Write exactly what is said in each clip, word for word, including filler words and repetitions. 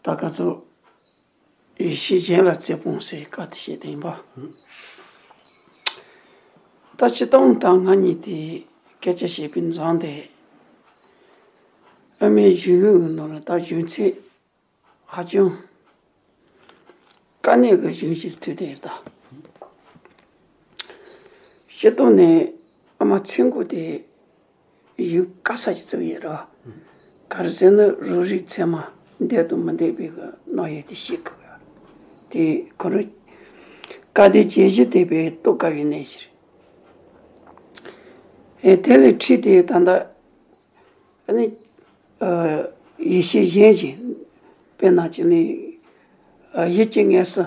ད་ག་ཚོད་ཡེ་ཤེས་གཞན་ལ་བརྩེར་སྤོང་ཟེར་བཀའ་དེ་བཤད་དེ་ཡིན་པ། ད་སྤྱིར་བཏང་ད་ང་གཉིས་དེ་སྐད་ཆ་བཤད་པའི་མཛངས་དེ། ཨ་མའི་གཞོན་ལུས་ཀྱི་ནང་ལ་ད་གཞོན་ཚད་ཧ་ཅང་དཀའ་གནད་ཀྱི་གཞོན་ཞིག་ཐུག་དེ་ཡོད་ད། སྤྱིར་བཏང་ནས་ཨ་མ་མཚན་གུ་དེ་ཡུལ་དཀའ་ས་ཞིག་བརྩིས་ཡོད་ར། ག་རེ་ཟེར་ན་རུ་རིགས་ཚད་མ་འདས་དང་མི་འདས་པའི་གི་རྣམ་དབྱེ་དེ་ཤེས་དགོས་ཡ། དེ་ཁོ་རང་དཀའ་སྡུག་ཇི་བཞིན་དེ་བས་རྟོགས་དཀའ་བའི་གནས་ཤིག་རེད། ཨེ་དེ་ལས་ཁྲིད་དེ་ད་ལྟ་ཨ་ནི་ཡེ་ཤེས་གཞན་ཞིག་དཔེར་ན་ཅི་ནི་ཡིད་ཀྱི་ངལ་གསོ།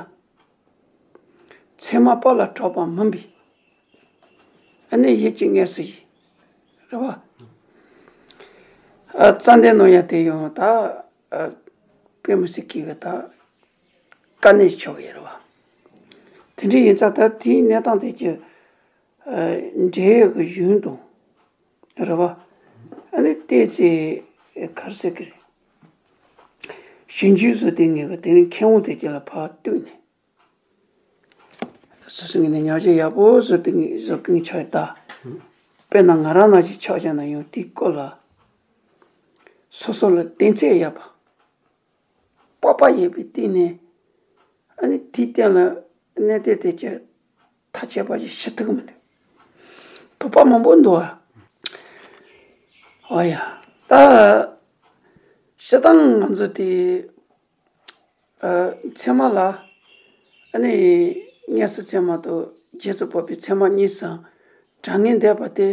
མཚན་མ་དཔལ་ལ་གྲགས་པ་མིན་པའི་ཨ་ནི་ཡིད་ཀྱི་ངལ་གསོ་ཡིན། རེད་བ། ཨ་རྩ་འདི་ནང་ཡང་དེ་ཡང་ད་ཨ་དཔེ་མི་སྲིད་ཀྱི་གི་ད་དཀའ་གནད་ཆགས་ཡོད་རེད་བ། དེ་འདྲ་ཡིན་ཙང་ད་དེའི་གནས་སྟངས་དེ་ཀྱི་ཨ་འབྲེལ་ཡོད་ཀྱི་གཞུང་དང་རེད་བ། ཨ་ནི་བལྟས་ཚེ་ག་རེ་ཟེར་གི་རེད། ཞིབ་འཇུག་བཟོ་དེ་ངེས་གི་དེ་ནི་མཁས་དབང་དེ་ཀྱི་ལ་ཕར་བཏུད་ནས། སོ་སོ་ངོས་ནས་ཉམས་ཞིབ་ཡག་པོ་བཟོ་དེ་ངས་བཟོ་མཁན་ཆགས་ཡོད་ད། དཔེར་ན་ང་རང་ནང་བཞིན་ཆགས་བཞག་ན་ཡང་དེའི་སྐོར་ལ་སོ་སོ་ལ་གཏན་ཚིགས་ཡག་པ། སྤོབས་པ་ཡོད་པའི་སྟེང་ནས་ཨ་ནི་དེའི་སྟེང་ལ་གནས་བརྟན་དེ་ཀྱི་ཐག་ཆོད་པ་ཞིག་ཞུ་ཐུབ་ཀྱི་མི་འདུག་དོགས་པ་མང་པོ་འདུག་ཨ། ཨོ་ཡ། ད་སྤྱིར་བཏང་ང་ཚོ་དེ། ཨ་ཚད་མ་ལ་ཨ་ནི་མངོན་སུམ་ཚད་མ་དང་རྗེས་སུ་དཔག་པའི་ཚད་མ་གཉིས་སུ་གྲངས་ངེས་འདས་པ་སྟེ།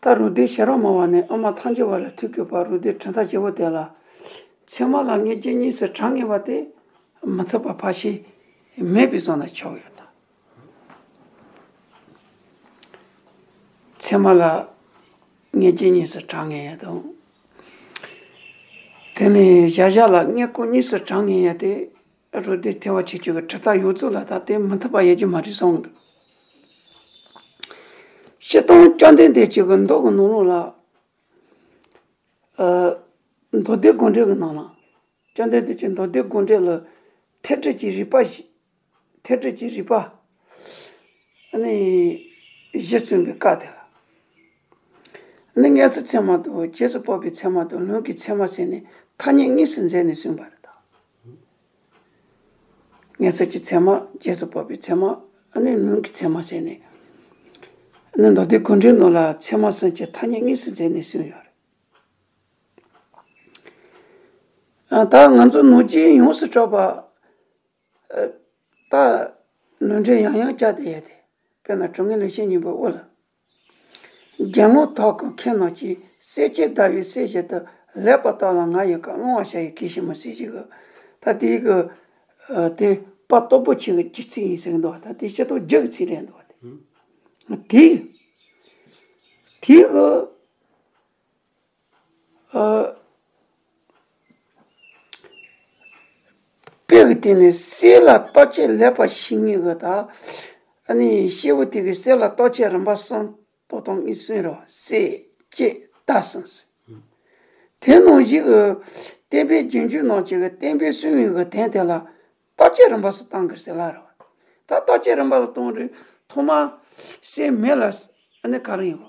ད་རུ་སྡེ་ཤེས་རབ་སྨྲ་བ་ནས་ཨ་མ་ཐལ་འགྱུར་བ་ལ་ཐུག་གི་བར་རུ་སྡེ་གྲུབ་མཐའ་བཞི་པོ་དེ་ལ། ཚད་མ་ལ་དངོས་རྒྱུ་གཉིས་སུ་གྲངས་ངེས་པ་སྟེ། མི་འཐད་པ་ཕལ་ཆེར་མེད་པའི་བཟོ་ན་ཆོག་ཡོད་ད། ཚད་མ་ལ་དངོས་རྒྱུ་གཉིས་སུ་གྲངས་ངེས་ཡ་དང་། དེ་ནས་གཞལ་བྱ་ལ་དངོས་ཀུན་གཉིས་སུ་གྲངས་ངེས་ཡ་དེ་རུ་སྡེ་ཐེག་པ་ཆོས་སྤྱོད་ཀྱི་གྲུབ་མཐའ་ཡོངས་རྫོགས་ལ་ད་དེ་མི་འཐད་པ་ཡོད་ཀྱི་མ་རེད་གསུངས་འདུག་སྤྱིར་བཏང་བཅོམ་ལྡན་འདས་ཀྱི་གི་མདོ་གི་ནང་ལོགས་ལ། ཨ། མདོ་སྡེ་དགོངས་འགྲེལ་གྱི་ནང་ལ། བཅོམ་ལྡན་འདས་ཀྱིས་མདོ་སྡེ་དགོངས་འགྲེལ་ལ་འཐད་སྒྲ་གི་རིགས་པ་བཞི། འཐད་སྒྲ་གི་རིགས་པ། ཨ་ནི་བཞི་གསུངས་པའི་སྐབས་དེ་ལ། ཨ་ནི་མངོན་སུམ་ཚད་མ་དང་རྗེས་སུ་དཔག་པའི་ཚད་མ་དང་ལུང་གི་ཚད་མ་ཟེར་ནས་ཐ་སྙད་གཉིས་སུ་མཛད་ནས་གསུངས་པ་རེད་ད། མངོན་སུམ་གྱི་ཚད་མ་རྗེས་སུ་དཔག་པའི་ཚད་མ་ཨ་ནི་ལུང་གི་ཚད་མ་ཟེར་ནས། ཨ་ནི་མདོ་སྡེ་དགོངས་འགྲེལ་ནང་ལ་ཚད་མ་གསུམ་གྱི་ཐ་སྙད་གཉིས་སུ་མཛད་ནས་གསུངས་ཡོད་རེད། ཨ། ད་ང་ཚོ་ནང་བཞིན་ཡོངས་སུ་གྲགས་པ། ཨ། ད་ནོར་འཁྲུལ་ཡང་ཡང་བྱས་ཏེ་ཡོད་དེ། དཔེར་ན་དྲང་ངེས་ལེགས་བཤད་སྙིང་པོའི་དབུ་ལ། དགེ་སློང་དག་གམ་མཁས་རྣམས་ཀྱིས། གསེར་ཕྱེ་བརྡར་བའི་གསེར་བཞིན་དུ། ལེགས་པར་བརྟགས་ལ་ང་ཡི་བཀའ། བླང་བར་བྱ་ཡི་གེགས་ཞིག་མིན་ཟེར་གྱི་གི། ད་དེའི་གི། ཨ། དེ་དཔེ་སྟོབས་པོ་ཆེ་གི་སྤྱི་ཚིག་ཡིན་ཟེར་གི་འདུག་ད་དེ་སྤྱི་ལྡོག་རྒྱུ་གི་ཚིག་རེད་འདུག་དེ། དེ། དེའི་གི། ཨ། དཔེ་གི་སྟེང་ནས་གསེར་ལ་བརྟག་དཔྱད་ལེགས་པར་ཞིབ་ངེས་གི་ད། ཨ་ནི་སྐྱེས་བུ་དེ་གི་གསེར་ལ་བརྟག་དཔྱད་རིམ་པ་གསུམ་ཏོག་ཏོག་གཉིས་གསུངས་རོ། གསེར་ལྕེ་བརྡར་གསུམ་ཟེར། དེ་ནང་བཞིན་གི་བསྟན་པའི་རྗེས་འཇུག་རྣམས་ཀྱི་གི་བསྟན་པའི་གསུང་བའི་གི་དོན་དེ་ལ། བརྟག་དཔྱད་རིམ་པ་སུ་བཏང་གི་ཟེར་ལ་རེད་བ། ད་བརྟག་དཔྱད་རིམ་པ་སུ་གཏོང་དུས་ཐོག་མ་གསེར་མེ་ལ་ཨ་ནི་ག་རེ་ཡིན་གོ།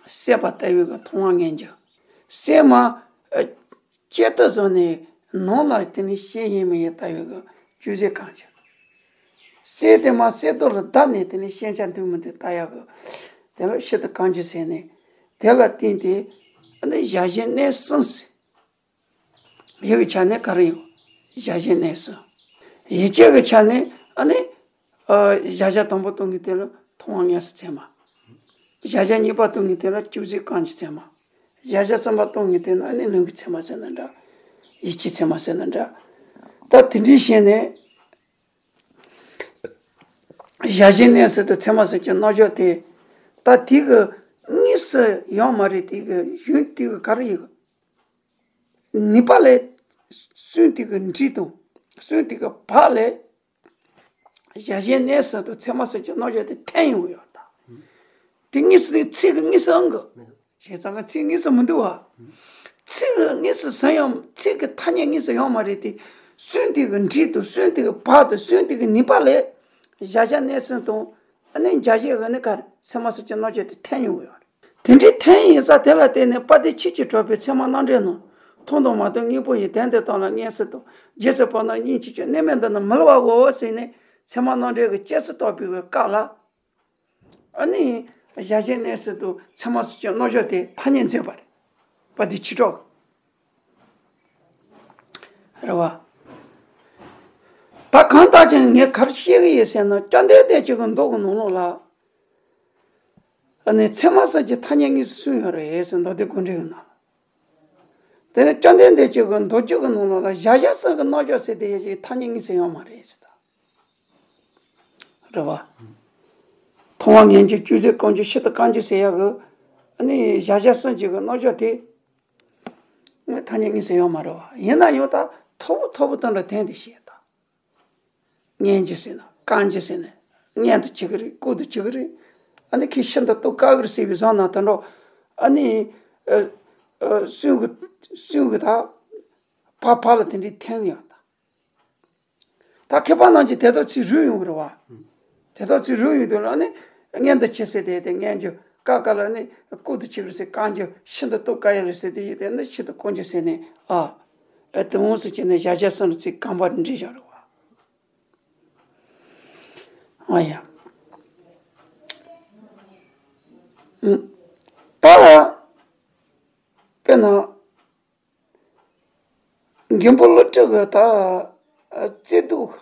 བསྲེགས་པ་ལྟ་བུའི་གི་མཐོང་བ་ངན་གྱི། གསེར་མ་ཨ་གཅེར་དུ་བཟུང་ནས་ནང་ལ་དེ་ནི་ཤེས་ཡིན་མིན་ཡིན་ལྟ་བུའི་གི་ཅུང་ཟད་གང་ཅི། གསེར་དེ་མ་གསེར་རྡོ་ལ་བརྡར་ནས་དེ་ནི་ཤེས་བྱ་འདུག་མི་འདུག་ལྟ་ཡག་གི། དེ་ལ་ཤིན་ཏུ་གང་ཅི་ཟེར་ནས། དེ་ལ་བརྟེན་ཏེ་ཨ་ནི་གཞལ་བྱའི་གནས་གསུམ་ཟེར། ཡིད་ཀྱི་ཆ་ནས་ག་རེ་ཡོད། གཞལ་བྱའི་གནས་སུ། ཡིད་ཀྱི་ཆ་ནས་ཨ་ནི། ཨ། གཞལ་བྱ་དང་པོ་སྟོན་མཁན་དེ་ལ་མཐོང་བ་མངོན་སུམ་ཚད་མ། གཞལ་བྱ་གཉིས་པ་སྟོན་མཁན་དེ་ལ་ཅུང་ཟད་གང་ཅི་ཚད་མ། གཞལ་བྱ་གསུམ་པ་སྟོན་མཁན་དེ་ལ་ཨ་ནི་ལུང་གི་ཚད་མ་ཟེར་ན་འདྲ། ཡིད་ཀྱི་ཚད་མ་ཟེར་ན་འདྲ། ད་དེ་འདྲའི་བྱས་ནས། གཞལ་བྱའི་གནས་སུ་དང་ཚད་མ་གསུམ་གྱི་རྣལ་འབྱོར་དེ། ད་དེ་གི་དངོས་སུ་ཡོད་མ་རེད། དེ་གི་གཞུང་དེ་གི་ག་རེ་ཡིན། ནུས་པ་ལས། གསུང་དེ་གི་འབྲས་དང་། གསུང་དེ་གི་བག་ལས། གཞལ་བྱའི་གནས་སུ་དང་ཚད་མ་གསུམ་གྱི་རྣལ་འབྱོར་དེ་ཐོན་ཡོང་གི་ཡོད་ད། དེ་དངོས་སུ་ནི་ཚིག་གི་དངོས་སུ་ཨང་གི། བྱས་ཙང་གི་ཚིག་དངོས་སུ་མི་འདུག་བ། ཚིག་གི་དངོས་སུ་ཟིན་ཡང་ཚིག་གི་ཐ་སྙད་དངོས་སུ་ཡོད་མ་རེད་དེ། སོན་དེ་གི་འབྲས་དང་སོན་དེ་གི་བག་དང་སོན་དེ་གི་ནུས་པ་ལས་བཞག་བྱ་གནས་ཚུལ་དང་། ཨ་ནི་བྱ་བྱེད་ཀྱི་ནི་ག་རེ་ཚད་མ་སོགས་ཀྱི་རྣམ་གཞག་དེ་འཐེན་ཡོང་གི་ཡོད་རེད། དེ་འདྲའི་འཐེན་ཡིན་ས་དེ་ལ་བརྟེན་ནས་དཔལ་ལྡན་ཆོས་ཀྱི་གྲགས་པས་ཚད་མ་རྣམ་འགྲེལ་ནང་། མཐོང་དང་མ་མཐོང་དངོས་པོ་ཡི་དོན་དེ་དག་ལ་མངོན་སུམ་དང་། རྗེས་སུ་དཔག་ན་སྙིང་རྗེ་ཆོས། གནས་མལ་འདི་ནི་མི་སླུ་བའོ་ཟེར་ནས་ཚད་མ་རྣམ་འགྲེལ་གྱི་སྐྱེས་སུ་བཏགས་པའི་སྐབས་ལ། ཨ་ནི་བཞག་བྱའི་གནས་ཚུལ་དང་ཚད་མ་སོགས་ཀྱི་རྣམ་གཞག་དེ་ཐ་སྙད་མཛད་པ་རེད། དཔལ་ལྡན་ཆོས་གྲགས་ཀྱིས། རེད་བ། ད་གང་ལྟར་ཀྱང་ངས་ག་རེ་བཤད་ཀྱི་ཡོད་ཟེར་ན། བཅོམ་ལྡན་འདས་ཀྱི་གི་མདོ་གི་ནང་ལོགས་ལ། ཨ་ནི་ཚད་མ་གསུམ་གྱི་ཐ་སྙད་དངོས་སུ་གསུངས་ཡོད་རེད་ཟེར། མདོ་སྡེ་དགོངས་འགྲེལ་གྱི་ནང་ལ། དེ་ནས་བཅོམ་ལྡན་འདས་ཀྱི་གི་མདོ་རྒྱུད་ཀྱི་ནང་ལོགས་ལ་བཞག་བྱ་གསུམ་གྱི་རྣམ་གཞག་ཟེར་དེ་ཡི་ཐ་སྙད་དངོས་སུ་ཡོད་མ་རེད་ཟེར་ད། རེད་བ། མཐོང་བ་ངེས་འབྱུང་། ཅུང་ཟད་སྐོམ་འགྱུར། ཤིན་ཏུ་སྐམ་འགྱུར་ཟེར་ཡག་གི། ཨ་ནི་བཞག་བྱ་གསུམ་གྱི་གི་རྣམ་གཞག་དེ་ཐ་སྙད་དངོས་སུ་ཡོད་མ་རེད་བ། ཡིན་ན་ཡང་ད་མཐོ་པོ་མཐོ་པོ་དེ་འདྲ་བསྟན་ཏེ་བཤད་ད། ངེས་འབྱུང་ཟེར་ན་སྐམ་འགྱུར་ཟེར་ན་མངོན་དུ་བྱེད་ཀྱི་རེད། ལྐོག་ཏུ་བྱེད་ཀྱི་རེད། ཨ་ནི་ཁྱེད་ཤིན་ཏུ་རྟོགས་དཀའ་གི་རེད་ཟེར་བའི་བཟོ་ན་དེ་འདྲ། ཨ་ནི་ཨ་ཨ་གསུང་གི་གསུང་གི་ད་བར་བར་ལ་དེ་འདྲའི་འཐེན་ཡོད་ད། ད་མཁས་པ་རྣམས་ཀྱིས་དེ་དག་ཚིག་རུས་ཡོང་གི་རེད་བ། དེ་དག་ཚིག་རུས་ཡོང་དུས་ལ་ནི་མངོན་དུ་བྱེད་ཟེར་དེ་དེ་མངོན་གྱུར། སྐབས་སྐབས་ལ་ནི་ལྐོག་ཏུ་བྱེད་ཀྱི་རེད་ཟེར། སྐམ་གྱུར། ཤིན་ཏུ་རྟོགས་དཀའ་ཡ་རེད་ཟེར་དེ་ཡོད་དེ་ནི་ཤིན་ཏུ་སྐམ་གྱུར་ཟེར་ནས། ཨ་ཨ་དེ་འོང་ཟེར་བྱས་ནས་བཞག་བྱ་གསུམ་ལ་ཚིག་རྐང་པ་འདྲེས་བཞག་རེད་བ། ཨ་ཡ། ཨུ། ད་དཔེར་ན། མགོན་པོ་ཀླུ་སྒྲུབ་ཀྱི་ད་རྩོད་བཟློག་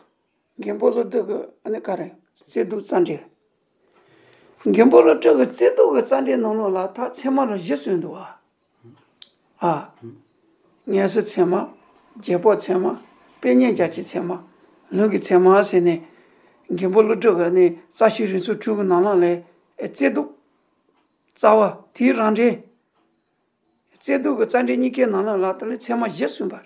མགོན་པོ་ཀླུ་སྒྲུབ་ཀྱི་ཨ་ནི་ག་རེ། རྩོད་བཟློག་རྩ་འགྲེལ། མགོན་པོ་ཀླུ་སྒྲུབ་ཀྱི་རྩོད་བཟློག་གི་རྩ་འགྲེལ་ནང་ལོགས་ལ་ད་ཚད་མ་ལ་བཞི་གསུངས་འདུག་བ། ཨ། མངོན་སུམ་ཚད་མ། རྗེས་དཔག་ཚད་མ། དཔེ་རྙིང་རྒྱ་ཆེ་ཚད་མ། ལུང་གི་ཚད་མ་ཟེར་ནས། མགོན་པོ་ཀླུ་སྒྲུབ་ཀྱི་ནི་རྩ་ཤེ་རིམ་གསུམ་དྲུག་གི་ནང་ལོགས་ལ་རྩོད་བཟློག་རྩ་བ། དེའི་རང་འགྲེལ། རྩོད་བཟློག་གི་རྩ་འགྲེལ་གཉིས་ཀའི་ནང་ལོགས་ལ་དེ་ལ་ཚད་མ་བཞི་གསུངས་པ་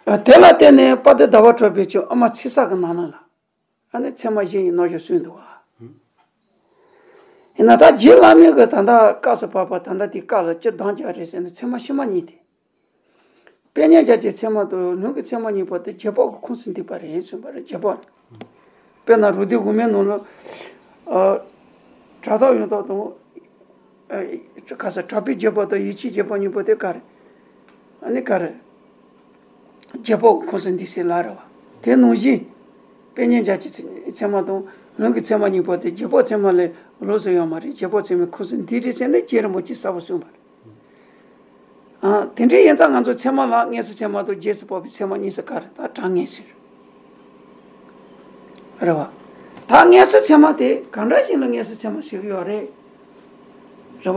རེད། དེ་ལ་བརྟེན་ནས་དཔལ་ལྡན་ཟླ་བ་གྲགས་པས་ཀྱང་དབུ་མ་ཚིག་གསལ་གྱི་ནང་ལོགས་ལ་ཨ་ནི་ཚད་མ་བཞི་ཡི་རྣམ་གཞག་གསུངས་འདུག་བ། ཡིན་ན་ད་རྗེ་བླ་མའི་གི་ད་ལྟ་སྐབས་སུ་བབ་པ་ད་ལྟ་དེའི་སྐབས་ལ་སྤྱིར་བཏང་རྒྱག་རེད་ཟེར་ན་ཚད་མ་ཕྱི་མ་གཉིས་དེ། དཔེ་རྙིང་རྒྱ་ཆེའི་ཚད་མ་དང་ལུང་གི་ཚད་མ་གཉིས་པོ་དེ་རྗེས་དཔག་གི་ཁོངས་སུ་འདུས་པ་རེད་གསུངས་པ་རེད། རྗེས་དཔག་དཔེར་ན་རུ་སྡེ་དབུ་མའི་ནང་ལ། ཨ། གྲགས་བདག་ཡང་དག་དང་། ཨ། ཁ་ས་གྲགས་པའི་རྗེས་དཔག་དང་ཡིད་ཆེས་རྗེས་དཔག་གཉིས་པོ་དེ་ག་རེ། ཨ་ནི་ག་རེ། རྗེས་དཔག་གི་ཁོངས་སུ་འདུས་ཟེར་ལབ་རེད་བ། དེ་ནང་བཞིན། དཔེ་རྙིང་རྒྱ་ཆེའི་ཚད་མ་དང་ལུང་གི་ཚད་མ་གཉིས་པོ་དེ་རྗེས་དཔག་ཚད་མ་ལས་ལོགས་སུ་ཡོད་མ་རེད། རྗེས་དཔག་ཚད་མའི་ཁོངས་སུ་འདུས་རེད་ཟེར་ནས་རྗེ་རིན་པོ་ཆེས་གསལ་པོ་གསུངས་པ་རེད། ཨ། དེ་འདྲ་ཡིན་ཙང་ང་ཚོ་ཚད་མ་ལ་མངོན་སུམ་ཚད་མ་དང་རྗེས་སུ་དཔག་པའི་ཚད་མ་གཉིས་སུ་ག་རེ་ད་གྲངས་ངེས་ཟེར། རེད་བ། ད་མངོན་སུམ་ཚད་མ་དེ་གང་འདྲ་ཞིག་ལ་མངོན་སུམ་ཚད་མ་ཟེར་གྱི་ཡོད་རེད། རེད་བ།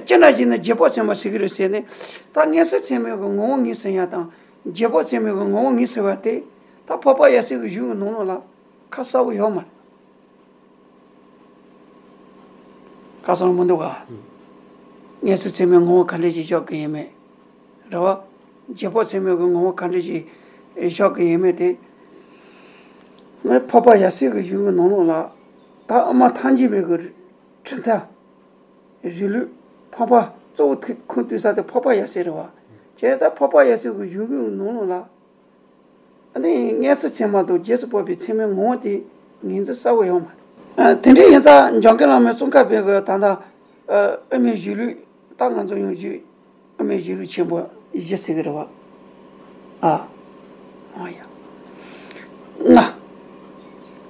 ཅི་འདྲ་ཞིག་ན་རྗེས་དཔག་ཚད་མ་ཟེར་གྱི་རེད་ཟེར་ནས། ད་མངོན་སུམ་ཚད་མའི་གི་ངོ་བོ་ངོས་ཟིན་ཡ་དང་རྗེས་དཔག་ཚད་མའི་གི་ངོ་བོ་ངོས་ཟིན་པ་དེ་ད་འཕགས་པ་ཡབ་སྲས་ཀྱི་གཞུང་གི་ནང་ལོགས་ལ་ཁ་གསལ་པོ་ཡོད་མ་རེད། ཁ་གསལ་མི་འདུག་ག་མངོན་སུམ་ཚད་མའི་ངོ་བོ་ག་འདྲ་ཞིག་འཇོག་གི་ཡིན་མེད། རེད་བ། རྗེས་དཔག་ཚད་མའི་གི་ངོ་བོ་ག་འདྲ་ཞིག་འཇོག་གི་ཡིན་མེད་དེ། ངས་འཕགས་པ་ཡབ་སྲས་ཀྱི་གཞུང་གི་ནང་ལོགས་ལ། ད་དབུ་མ་ཐལ་འགྱུར་བའི་གི་གྲུབ་མཐའ། རིང་ལུགས། འཕགས་པ་གཙོ་བོ་ཁུངས་གཏུགས་ས་དེ་འཕགས་པ་ཡབ་སྲས་རེད་བ། བྱས་ད་འཕགས་པ་ཡབ་སྲས་ཀྱི་གཞུང་གི་ནང་ལོགས་ལ། ཨ་ནི་མངོན་སུམ་ཚད་མ་དང་རྗེས་སུ་དཔག་པའི་ཚད་མའི་ངོ་བོ་དེ་ངོས་འཛིན་གསལ་པོ་ཡོད་མ་རེད། ཨ། དེ་འདྲ་ཡིན་ཙང་འཇམ་མགོན་བླ་མའི་གསུང་སྐབས་པའི་གི་ད་ལྟ་ཨ་དབུ་མའི་གཞུང་ལུགས་ད་ང་ཚོ་ཡོངས་གཞུག་དབུ་མའི་གཞུང་ལུགས་ཆེན་པོ་བཞི་ཟེར་གི་རེད་བ། ཨ། ཨ་ཡ། ལྔ།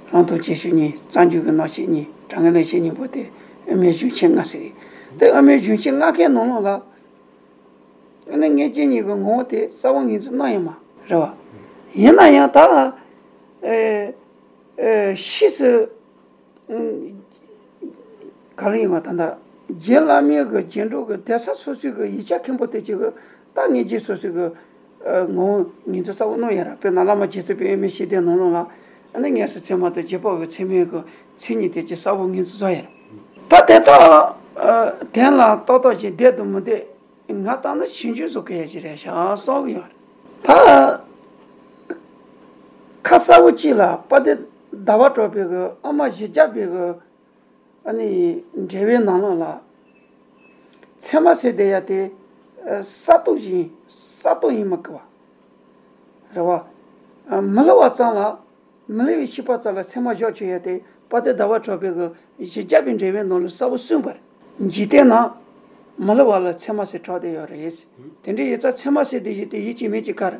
རང་དོན་རྗེས་ཤུལ་གཉིས། རྩ་འཇུག་གི་རྣམ་བཤད་གཉིས། དྲང་ངེས་ལེགས་བཤད་གཉིས་པོ་དེ་དབུ་མའི་གཞུང་ཆེན་ལྔ་ཟེར་གི། དེ་དབུ་མའི་གཞུང་ཆེན་ལྔ་ཀའི་ནང་ལོགས་ལ། ཨ་ནི་མངོན་རྗེས་གཉིས་ཀྱི་ངོ་བོ་དེ་གསལ་པོ་ངོས་འཛིན་གནང་ཡོད་མ་རེད་བ། ཡིན་ན་ཡང་ད། ཨེ། ཨེ། ཕྱིས་སུ། ཨུམ། ག་རེ་ཡིན་པ་ད་ལྟ། རྗེ་བླ་མའི་གི་རྗེས་འགྲོ་གི་གདན་ས་སོ་སོའི་གི་ཡིག་ཆ་མཁན་པོ་དེ་གཅིག་གི་ད་མངོན་རྗེས་སོ་སོའི་གི། ཨ། ངོ་བོ་ངོས་འཛིན་གསལ་པོ་གནང་ཡོད་རེད། དཔེར་ན་བླ་མ་རྗེ་བཙུན་པའི་དབུ་མའི་ཤེས་འདོད་ནང་ལོགས་ལ། ཨ་ནི་མངོན་སུམ་ཚད་མ་དང་རྗེས་དཔག་གི་ཚད་མའི་གི་མཚན་ཉིད་དེ་གཅིག་གསལ་པོ་ངོས་འཛིན་བཟོ་ཡོད་རེད། ད་དེ་དག་ཨ། དོན་ལ་ཏག་ཏག་ཅིག་བསྡད་དང་མི་བསྡད། ང་ལྟར་ན་ཞིབ་འཇུག་བཟོ་མཁན་ཞིག་རེད་ཤག་བསམ་གྱི་ཡོད་རེད། ད་ཁ་གསལ་པོ་གཅིག་ལ་དཔལ་ལྡན་ཟླ་བ་གྲགས་པའི་གི་དབུ་མ་བཞི་བརྒྱ་པའི་གི་ཨ་ནི་འགྲེལ་པའི་ནང་ལོགས་ལ། ཚད་མ་ཟེར་དེ་ཡ་དེ་ས་རྟོགས་ཡིན། ས་རྟོགས་ཡིན་མི་དགོས་པ་རེད་བ། མི་སླུ་བ་ཙམ་ལ། མི་སླུ་བའི་ཤེས་པ་ཙམ་ལ་ཚད་མ་བཞག་ཆོག་ཡ་དེ་དཔལ་ལྡན་ཟླ་བ་གྲགས་པས་གི་བཞི་བརྒྱ་པའི་འགྲེལ་པའི་ནང་ལ་གསལ་པོ་གསུངས་པ་རེད། འཇིག་རྟེན་ན་མི་སླུ་བ་ལ་ཚད་མ་ཟེར་གྲགས་བསྡད་ཡོད་རེད། དེ་འདྲ་ཡིན་ཙང་ཚད་མ་ཟེར་དེ་བཞིན་དེ་ཡིད་ཀྱི་མེད་ཀྱི་ཁར་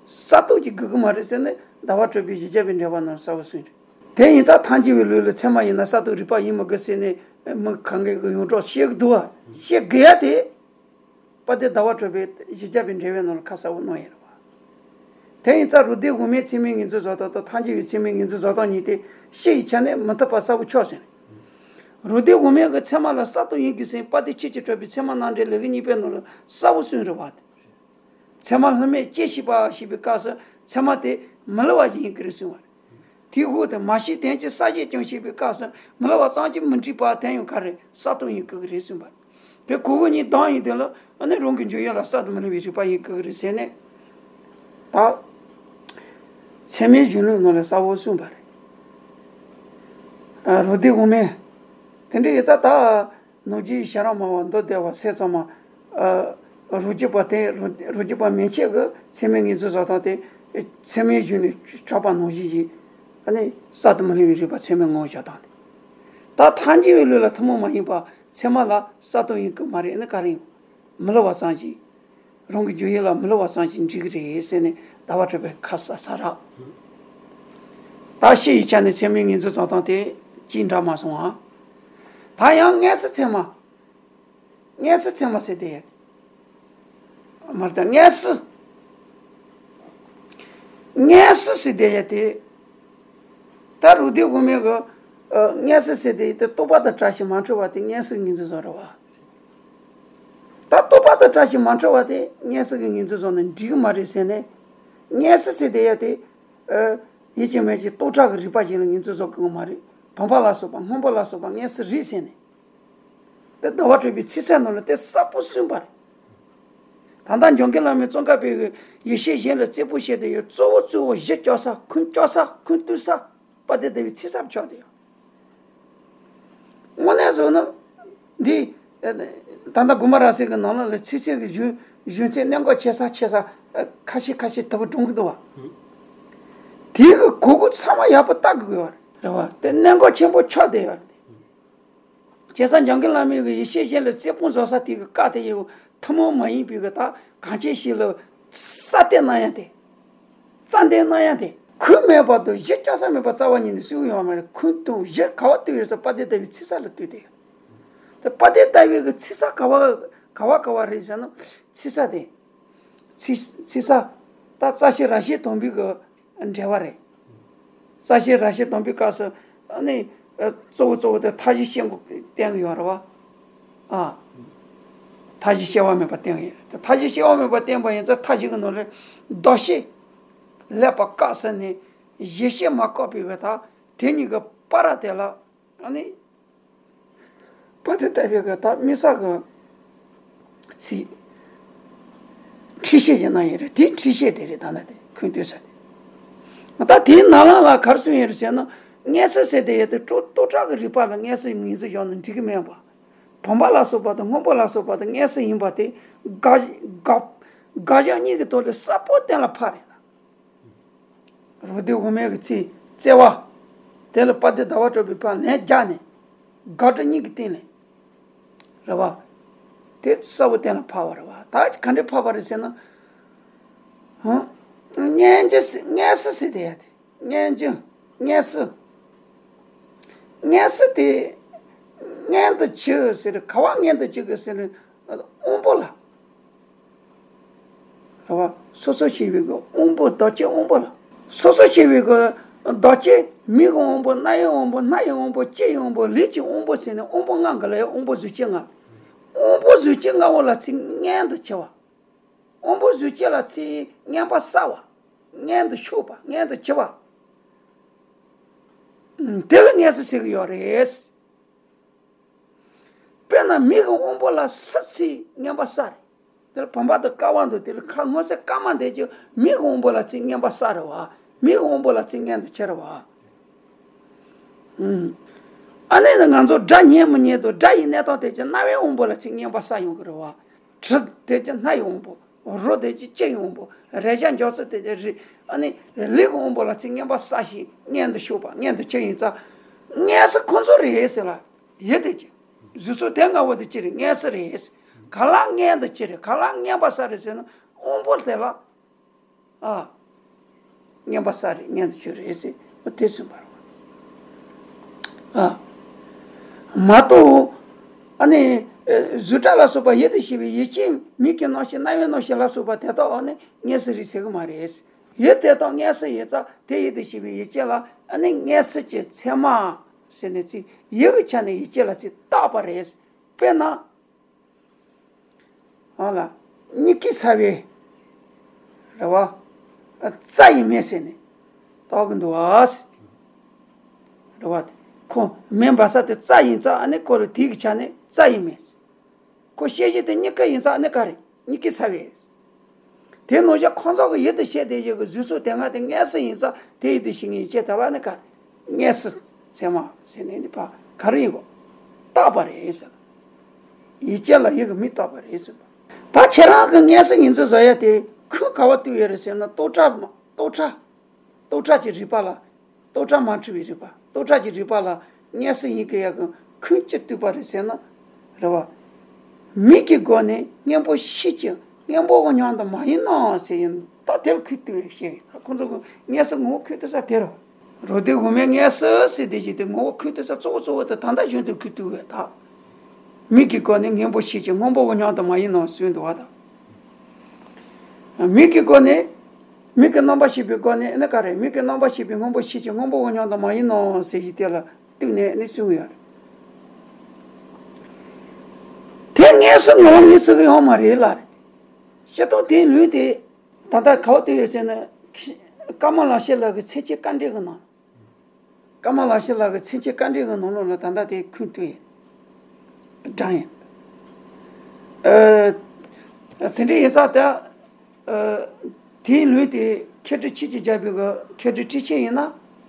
ས་རྟོགས་ཀྱི་དགོས་ཀྱི་མ་རེད་ཟེར་ནས་ཟླ་བ་གྲགས་པས་བཞི་བརྒྱ་པའི་འགྲེལ་པ་ནང་གསལ་པོ་གསུངས་རེད། དེ་ཡིན་ཙང་ཐལ་འགྱུར་བའི་ལུགས་ལ་ཚད་མ་ཡིན་ན་ས་རྟོགས་རིགས་པ་ཡིན་མི་དགོས་ཟེར་ནས་མི་གང་གས་གི་ཡོངས་གྲགས་བཤད་གི་འདུག་བ། བཤད་དགོས་ཡ་དེ། དཔལ་ལྡན་ཟླ་བ་གྲགས་པས་བཞི་བརྒྱ་པའི་འགྲེལ་པའི་ནང་ལ་ཁ་གསལ་པོ་གནང་ཡོད་རེད་བ། དེ་ཡིན་ཙང་རུ་སྡེ་དབུ་མའི་ཚད་མའི་ངོས་འཛིན་བཟོ་སྟངས་དང་ཐལ་འགྱུར་བའི་ཚད་མའི་ངོས་འཛིན་བཟོ་སྟངས་གཉིས་དེ་སྤྱི་ཡི་ཆ་ནས་མི་མཐུན་པ་གསལ་པོ་ཆགས་ཟིན། རུ་སྡེ་དབུ་མའི་གི་ཚད་མ་ལ་ས་རྟོགས་ཡིན་དགོས་ཟེར་དཔལ་ལྡན་ཆོས་ཀྱི་གྲགས་པའི་ཚད་མ་རྣམ་འགྲེལ་ལེའུ་གཉིས་པའི་ནང་ལ་གསལ་པོ་གསུངས་རེད་བ། ཚད་མ་སླུ་མེད་ཅེས་བྱ་བ་ཞེས་པའི་སྐབས་སུ་ཚད་མ་དེ་མི་སླུ་བ་ཞིག་ཡིན་དགོས་རེད་གསུངས་པ་རེད། དེའི་འོག་ཏུ་མ་ཤེས་དོན་གྱི་གསལ་བྱེད་ཀྱང་ཞེས་པའི་སྐབས་སུ་མི་སླུ་བ་ཙམ་གྱིས་མི་འགྲིག་པ་དེ་ཡང་ག་རེ་ས་རྟོགས་ཡིན་དགོས་ཀྱི་རེད་གསུངས་པ་རེད། དེ་གོ་དགོས་གཉིས་ལྡང་ཡིན་དོན་ལ་ཨ་ནི་རང་གི་འཇུག་ཡུལ་ལ་ས་རྟོགས་མི་སླུ་བའི་རིགས་པ་ཡིན་དགོས་ཀྱི་རེད་ཟེར་ནས། ད་ཚད་མའི་གཞུང་ལུགས་ནང་ལ་གསལ་པོ་གསུངས་པ་རེད། རུ་སྡེ་དབུ་མའི། དེ་འདྲ་ཡིན་ཙང་ད། ནོར་རྒྱས་ཤ་ར་མ་བ་མདོ་སྡེ་པ་སེ་ཚང་མ། རུ་སྡེ་པ་དེ་རུ་སྡེ་པ་མན་ཆད་ཀྱི་ཚད་མའི་ངོས་འཛིན་བཟོ་སྟངས་དེ། ཚད་མའི་གཞུང་ནས་གྲགས་པ་ནང་བཞིན་ཞིག་ཨ་ནི་ས་རྟོགས་མི་སླུ་བའི་རིགས་པ་ཚད་མའི་ངོ་བོ་བཞག་སྟངས་དེ། ད་ཐལ་འགྱུར་བའི་ལུགས་ལ་ཐུན་མོང་མ་ཡིན་པ་ཚད་མ་ལ་ས་རྟོགས་ཡིན་གྱི་མ་རེད་ཨ་ནི་ག་རེ་ཡིན། མི་སླུ་བ་ཙམ་ཞིག་རང་གི་འཇུག་ཡུལ་ལ་མི་སླུ་བ་ཙམ་ཞིག་འགྲིག་གི་རེད་ཟེར་ནས་ཟླ་བ་གྲགས་པས་ཁ་གསལ་གསལ་རེད། ད་སྤྱི་ཡི་ཆ་ནས་ཚད་མའི་ངོས་འཛིན་བཟོ་སྟངས་དེ་གཅིག་འདྲ་མ་སོང་ཨ། ད་ཡང་མངོན་སུམ་ཚད་མ། མངོན་སུམ་ཚད་མ་ཟེར་དེ། མར་ད་མངོན་སུམ། མངོན་སུམ་ཟེར་དེ་ཡ་དེ། ད་རུ་སྡེ་དབུ་མའི་གི། མངོན་སུམ་ཟེར་དེ་དེ་རྟོག་པ་དང་བྲལ་ཞིང་མ་འཁྲུལ་བ་དེ་མངོན་སུམ་ངོས་འཛིན་བཟོ་རེད་བ། ད་རྟོག་པ་དང་བྲལ་ཞིང་མ་འཁྲུལ་བ་དེ་མངོན་སུམ་གྱི་ངོས་འཛིན་བཟོ་ན་འགྲིག་གི་མ་རེད་ཟེར་ནས། མངོན་སུམ་ཟེར་དེ་ཡ་དེ། ཡིད་ཀྱི་མེད་ཀྱི་རྟོག་བྲལ་གྱི་རིགས་པ་ཞིག་ལ་ངོས་འཛིན་བཟོ་དགོས་ཀྱི་མ་རེད། བུམ་པ་ལ་སོགས་པ་སྔོན་པོ་ལ་སོགས་པ་མངོན་སུམ་རེད་ཟེར་ནས། དེ་ཟླ་བ་གྲགས་པའི་ཚིག་གསལ་ནང་ལ་དེ་གསལ་པོ་གསུངས་པ་རེད། ད་ལྟ་འཇམ་མགོན་བླ་མས་ཙོང་ཁ་པའི་ཡེ་ཤེས་གཞན་ལ་རྩེ་ཕུད་བཤད་དེ་ཡོད་གཙོ་བོ་གཙོ་བོ་གཞི་བཅོལ་ས་ཁུངས་བཅོལ་ས་ཁུངས་གཏུགས་ས་དཔལ་ལྡན་ཟླ་བའི་ཚིག་གསལ་ཆགས་དེ་ཡོད། དངོས་གནས་བཟོས་ན། འདི། ད་ལྟ་དགུ་མ་ར་གསལ་གྱི་ནང་ལ་ལ་ཚིག་གསལ་གྱི་གཞུང་གཞུང་ཚད་གནད་འགག་ཆེ་ས་ཆེ་ས། ཁ་ཤས་ཁ་ཤས་དུ་བ་སྒྲུང་གི་འདུག་བ། དེའི་གི་གོ་དགོས་ཚང་མ་ཡག་པོ་ལྟ་དགོས་ཡོད་རེད་བ། དེ་གནད་འགག་ཆེན་པོ་ཆགས་བསྡད་ཡོད་རེད། བྱས་ཙང་འཇམ་མགོན་བླ་མའི་གི་ཡེ་ཤེས་གཞན་ལ་རྩེ་ཕུད་བཟོ་ས་དེ་གི་བཀའ་དེ་ཡི་ཐུན་མོང་མ་ཡིན་པའི་གི་ད་གང་ཅི་ཞིག་ལ་ས་བསྟན་གནང་ཡ་དེ། རྩ་འདེབས་གནང་ཡ་དེ། ཁུངས་མེད་པར་དུ་གཞི་བཅོལ་ས་མེད་པར་རྩ་བ་ཉིད་ནས་གསུང་ཡོང་བ་མ་རེད། ཁུངས་དང་གཞི་ག་བ་གཏུགས་ཡོད་ཚེ་དཔལ་ལྡན་ཟླ་བའི་ཚིག་གསལ་ལ་གཏུགས་ཏེ། དེ་དཔལ་ལྡན་ཟླ་བའི་གི་ཚིག་གསལ་ག་བ་ག་བ་ག་བ་རེད་ཟེར་ན། ཚིག་གསལ་དེ། ཚིག་ཚིག་གསལ། ད་རྩ་ཤེ་ར་ཤེ་དང་པོའི་གི་འགྲེལ་བ་རེད། རྩ་ཤེ་ར་ཤེ་དང་པོའི་སྐབས་སུ་ཨ་ནི་གཙོ་བོ་གཙོ་བོ་དེ་མཐའ་བཞི་ཤེས་དགོས་བསྟན་གི་ཡོད་རེད་བ། ཨ། མཐའ་བཞི་སྐྱེ་བ་མེད་པ་བསྟན་གི་ཡོད། དེ་མཐའ་བཞི་སྐྱེ་བ་མེད་པ་བསྟན་པ་ཡིན་ཙང་མཐའ་བཞི་གི་ནང་ལས་ལྡོག་ཤེས་ལེགས་པར་བཀག་ཟེར་ནས་གཞལ་བྱེད་མ་བཀག་པའི་གི་ད་དེ་གཉིས་ཀྱི་བར་དེ་ལ་ཨ་ནི། དཔལ་ལྡན་ཟླ་བའི་གི་ད་དམིགས་བསལ་གི་ཚིག་འཁྲིད་བཤད་ཀྱི་གནང་ཡོད་རེད། དེ་འཁྲིད་བཤད་དེ་རེད། ད་ལྟ་དེ་ཁུངས་གཏུགས་ས་དེ། ད་དེའི་ནང་ལ་ལ་ག་རེ་གསུངས་ཡོད་རེད་ཟེར་ན། མངོན་སུམ་ཟེར་དེ་ཡོད་དེ་རྟོག་རྟོག་བྲལ་གྱི་རིགས་པ་ལ་མངོན་སུམ་ངོས་འཛིན་བཞག་ན་འགྲིག་གི་མེད་པ། བུམ་པ་ལ་སོགས་པ་དང་སྔོན་པོ་ལ་སོགས་པ་དང་མངོན་སུམ་ཡིན་པ་དེ་དགག་དགག་དགག་བཞག་གཉིས་ཀྱི་ཐོག་ལ་གསལ་པོ་གཏན་ལ་ཕབ་རེད་ལ། རུ་སྡེ་དབུ་མའི་གི་ཚིག་བཙལ་བ། དེ་ལ་དཔལ་ལྡན་ཟླ་བ་གྲགས་པའི་ཕར་ལན་རྒྱག་ནས། དགག་སྒྲུབ་གཉིས་ཀྱི་སྟེང་ནས། རེད་བ། དེ་གསལ་པོ་གཏན་ལ་ཕབ་པ་རེད་བ། ད་ག་འདྲས་ཕབ་པ་རེད་ཟེར་ན། ཧང་། མངོན་གྱུར་ཟེར་མངོན་སུམ་ཟེར་དེ་ཡ་དེ། མངོན་གྱུར། མངོན་སུམ། མངོན་སུམ་དེ། མངོན་དུ་གྱུར་ཟེར་ག་བ་མངོན་དུ་གྱུར་གི་ཟེར་ན། དབང་པོ་ལ། རེད་བ། སོ་སོ་སྐྱེ་བོའི་གི་དབང་པོ་བདག་བསྐྱེད་དབང་པོ་ལ། སོ་སོ་སྐྱེ་བོའི་གི་བདག་བསྐྱེད་མིག་གི་དབང་པོ་རྣ་བའི་དབང་པོ་སྣ་ཡི་དབང་པོ་ལྕེ་ཡི་དབང་པོ་ལུས་ཀྱི་དབང་པོ་ཟེར་ནས་དབང་པོ་ལྔ་གི་ལ་ཡང་དབང་པོ་གཟུགས་ཅན་ལྔ། དབང་པོ་གཟུགས་ཅན་ལྔ་པོ་ལ་ཚིག་མངོན་དུ་གྱུར་པ། དབང་པོ་གཟུགས་ཅན་ལ་ཚིག་མངོན་པར་གསལ་བ། མངོན་དུ་ཕྱོགས་པ། མངོན་དུ་གྱུར་པ། དེ་ལ་མངོན་སུམ་ཟེར་གི་ཡོད་རེད། དཔེར་ན་མིག་གི་དབང་པོ་ལ་སུམ་ཚིག་མངོན་པར་གསལ་རེད། དེ་ལ་བུམ་པ་དང་ཀ་བ་འདུག་དེ་ལ་ཁ་མངོན་གསལ་སྐར་མ་འདེད་ཀྱི་མིག་གི་དབང་པོ་ལ་ཚིག་མངོན་པར་གསལ་རེད་བ། མིག་གི་དབང་པོ་ལ་ཚིག་མངོན་དུ་གྱུར་རེད་བ། ཨུམ། ཨ་ནི་ང་ཚོ་སྒྲ་སྙན་མི་སྙན་དང་སྒྲ་ཡི་གནས་སྟངས་དེ་ཅི་རྣ་བའི་དབང་པོ་ལ་ཅིག་སྙན་པ་གསལ་ཡོང་གི་རེད་བ། དྲི་དེ་ཅི་སྣ་ཡི་དབང་པོ། རོ་དེ་ཅི་ལྕེ་ཡི་དབང་པོ། རེག་བྱ་འཇོག་ཚུལ་དེ་ཅི་རེག་ཨ་ནི་ལུས་ཀྱི་དབང་པོ་ལ་ཅིག་སྙན་པ་གསལ་ཞིང་སྙན་དུ་ཞུགས་པ་སྙན་དུ་ཆེ་ཡིན་ཙང་། སྙན་གསལ་ཁོ་ཚོ་རེད་ཟེར་ལ། ཡིད་དེ་ཅི། གཟུགས་སོགས་དེ་ལྔ་བོ་དེ་ཅི་རེད་སྙན་གསལ་རེད། ག་ལ་སྙན་དུ་ཅི་རེད་ག་ལ་སྙན་པ་གསལ་རེད་ཟེར་ན་དབང་པོ་དེ་ལ། ཨ། སྙན་པ་གསལ་རེད་སྙན་དུ་ཆེ་རེད་ཟེར་བ་དེ་གསུངས་པ་རེད་བ། ཨ། མ་གཏོགས། ཨ་ནི། ཨ། གཟུགས་སྒྲ་ལ་སོགས་པ་ཡིད་དུ་ཤེས་པའི་ཡིད་ཀྱི་མིག་གི་རྣམ་ཤེས་རྣ་བའི་རྣམ་ཤེས་ལ་སོགས་པ་དེ་དག་ཨ་ནི་སྙན་གསལ་རེད་ཟེར་གི་མ་རེད། ཡིད་དེ་དག་སྙན་གསལ་ཡིན་ཙང་དེ་ཡིད་དུ་ཤེས་པའི་ཡིད་ཀྱི་ལ་ཨ་ནི་སྙན་གསལ་གྱི་ཚད་མ་ཟེར་ནས་ཚིག་ཡིད་ཀྱི་ཆ་ནས་ཡིད་ཀྱི་ལ་ཚིག་བཏགས་པ་རེད། དཔེར་ན། ཨ་ལ། མིག་གིས་ཟ་བའི། རེད་བ། རྩྭ་ཡིན་མིན་ཟེར་ནས། བཏགས་ཀྱི་འདུག་བ། རེད་བ། ཁོ་མེ་འབར་ས་དེ་རྩྭ་ཡིན་ཙང་ཨ་ནི་ཁོ་ལ་དེའི་གི་ཆ་ནས་རྩྭ་ཡིན་མིན། ཁོ་ཤེས་བཞིན་དེ་མིག་གིས་ཡིན་ཙང་ཨ་ནི་ག་རེ་མིག་གིས་ཟ་བའི། དེ་ནང་བཞིན་ཁོང་ཚོ་གི་ཡིད་དུ་བྱེད་བསྡད་ཡོད་གི་གཟུགས་སོགས་དེ་སྔ་དེ་སྔས་སུ་ཡིན་ཙང་དེ་ཡིད་དུ་བྱེད་མཁན་ཡིད་ཀྱི་དེ་ལ་ནི་ག་སྔས་སུ་ཚད་མ་ཟེར་ནས་ནི་ཕ་ག་རེ་ཡིན་གོ་བཏགས་པ་རེད་ཟེར། ཡིད་ཀྱི་ལ་ཡིད་ཀྱི་མིག་བཏགས་པ་རེད་ཟེར། ད་ཁྱེད་རང་གི་སྔས་སུ་ཡིན་ཙང་བཟོ་ཡ་དེ་ཁོས་ག་བ་བཏུས་ཡོད་རེད་ཟེར་ན་རྟོག་བྲལ་མ་རྟོག་བྲལ། རྟོག་བྲལ་གྱི་རིག་པ་ལ། རྟོག་བྲལ་མ་འཁྲུལ་བའི་རིག་པ། རྟོག་བྲལ་གྱི་རིག་པ་ལ་སྔས་སུ་ཡིན་གྱི་ཡག་གི་ཁུངས་ཅི་བཏུས་པ་རེད་ཟེར་ན། རེད་བ། མིག་གི་སྒོ་ནས་སྔོན་པོ་ཤེས་ཀྱི་སྔོན་པོ་གི་སྙོམས་དུ་མ་ཡིན་ནོ་ཟེར་ཡིན་ད་དེར་ཁུངས་བཏུས་བཤད་ཡིན་ད་ཁོང་ཚོ་གི་སྔས་སུ་ངོ་བོ་ཁུངས་བཏུས་ས་དེ་རེད། རོ་དེ་དབུ་མའི་སྔས་སུ་ཟེར་དེ་བཞིན་དེ་ངོ་བོ་ཁུངས་བཏུས་ས་གཙོ་བོ་གཙོ་བོ་དེ་ད་ལྟ་གཞོན་དུ་ཁུངས་བཏུས་བས་ད། མིག་གི་སྒོ་ནས་སྔོན་པོ་ཤེས་ཀྱི་སྔོན་པོ་གི་སྙོམས་དུ་མ་ཡིན་ནོ་གསུངས་འདུག་བ་དང་། མིག་གི་སྒོ་ནས། མིག་གི་རྣམ་པར་ཤེས་པའི་སྒོ་ནས་ཨེ་ནི་ག་རེ་མིག་གི་རྣམ་པར་ཤེས་པའི་སྔོན་པོ་ཤེས་ཀྱི་སྔོན་པོ་གི་སྙོམས་དུ་མ་ཡིན་ནོ་ཟེར་གྱི་དེ་ལ་བཏུས་ནས་ཨེ་ནི་གསུངས་ཡོད་རེད། དེ་སྔས་སུ་ངོ་བོ་ངོས་ཟིན་གྱི་ཡོད་མ་རེད་ལ་རེད། ཤེས་རྟོགས་དེའི་ལུས་དེ་ད་ལྟ་ག་བ་བཏུས་ཡོད་ཟེར་ན། ཀ་མ་ལ་ཤཱི་ལ་གི་མཚན་བཅས་སྐར་འདྲའི་གི་ནང་། ཀ་མ་ལ་ཤཱི་ལ་གི་མཚན་བཅས་སྐར་འདྲའི་གི་ནང་ལོགས་ལ་ད་ལྟ་དེ་ཁུངས་བཏུས་ཡིན། བགྲངས་ཡིན། ཨ། དེ་འདྲ་ཡིན་ཙང་ད། ཨ། དེའི་ལུས་དེ་ཁྱད་ཕྲ་ཆོས་ཅན་སྦྱར་བའི་གི་ཁྱད་ཕྲ་སྤྲོས་བཅས་ཡིན་ན།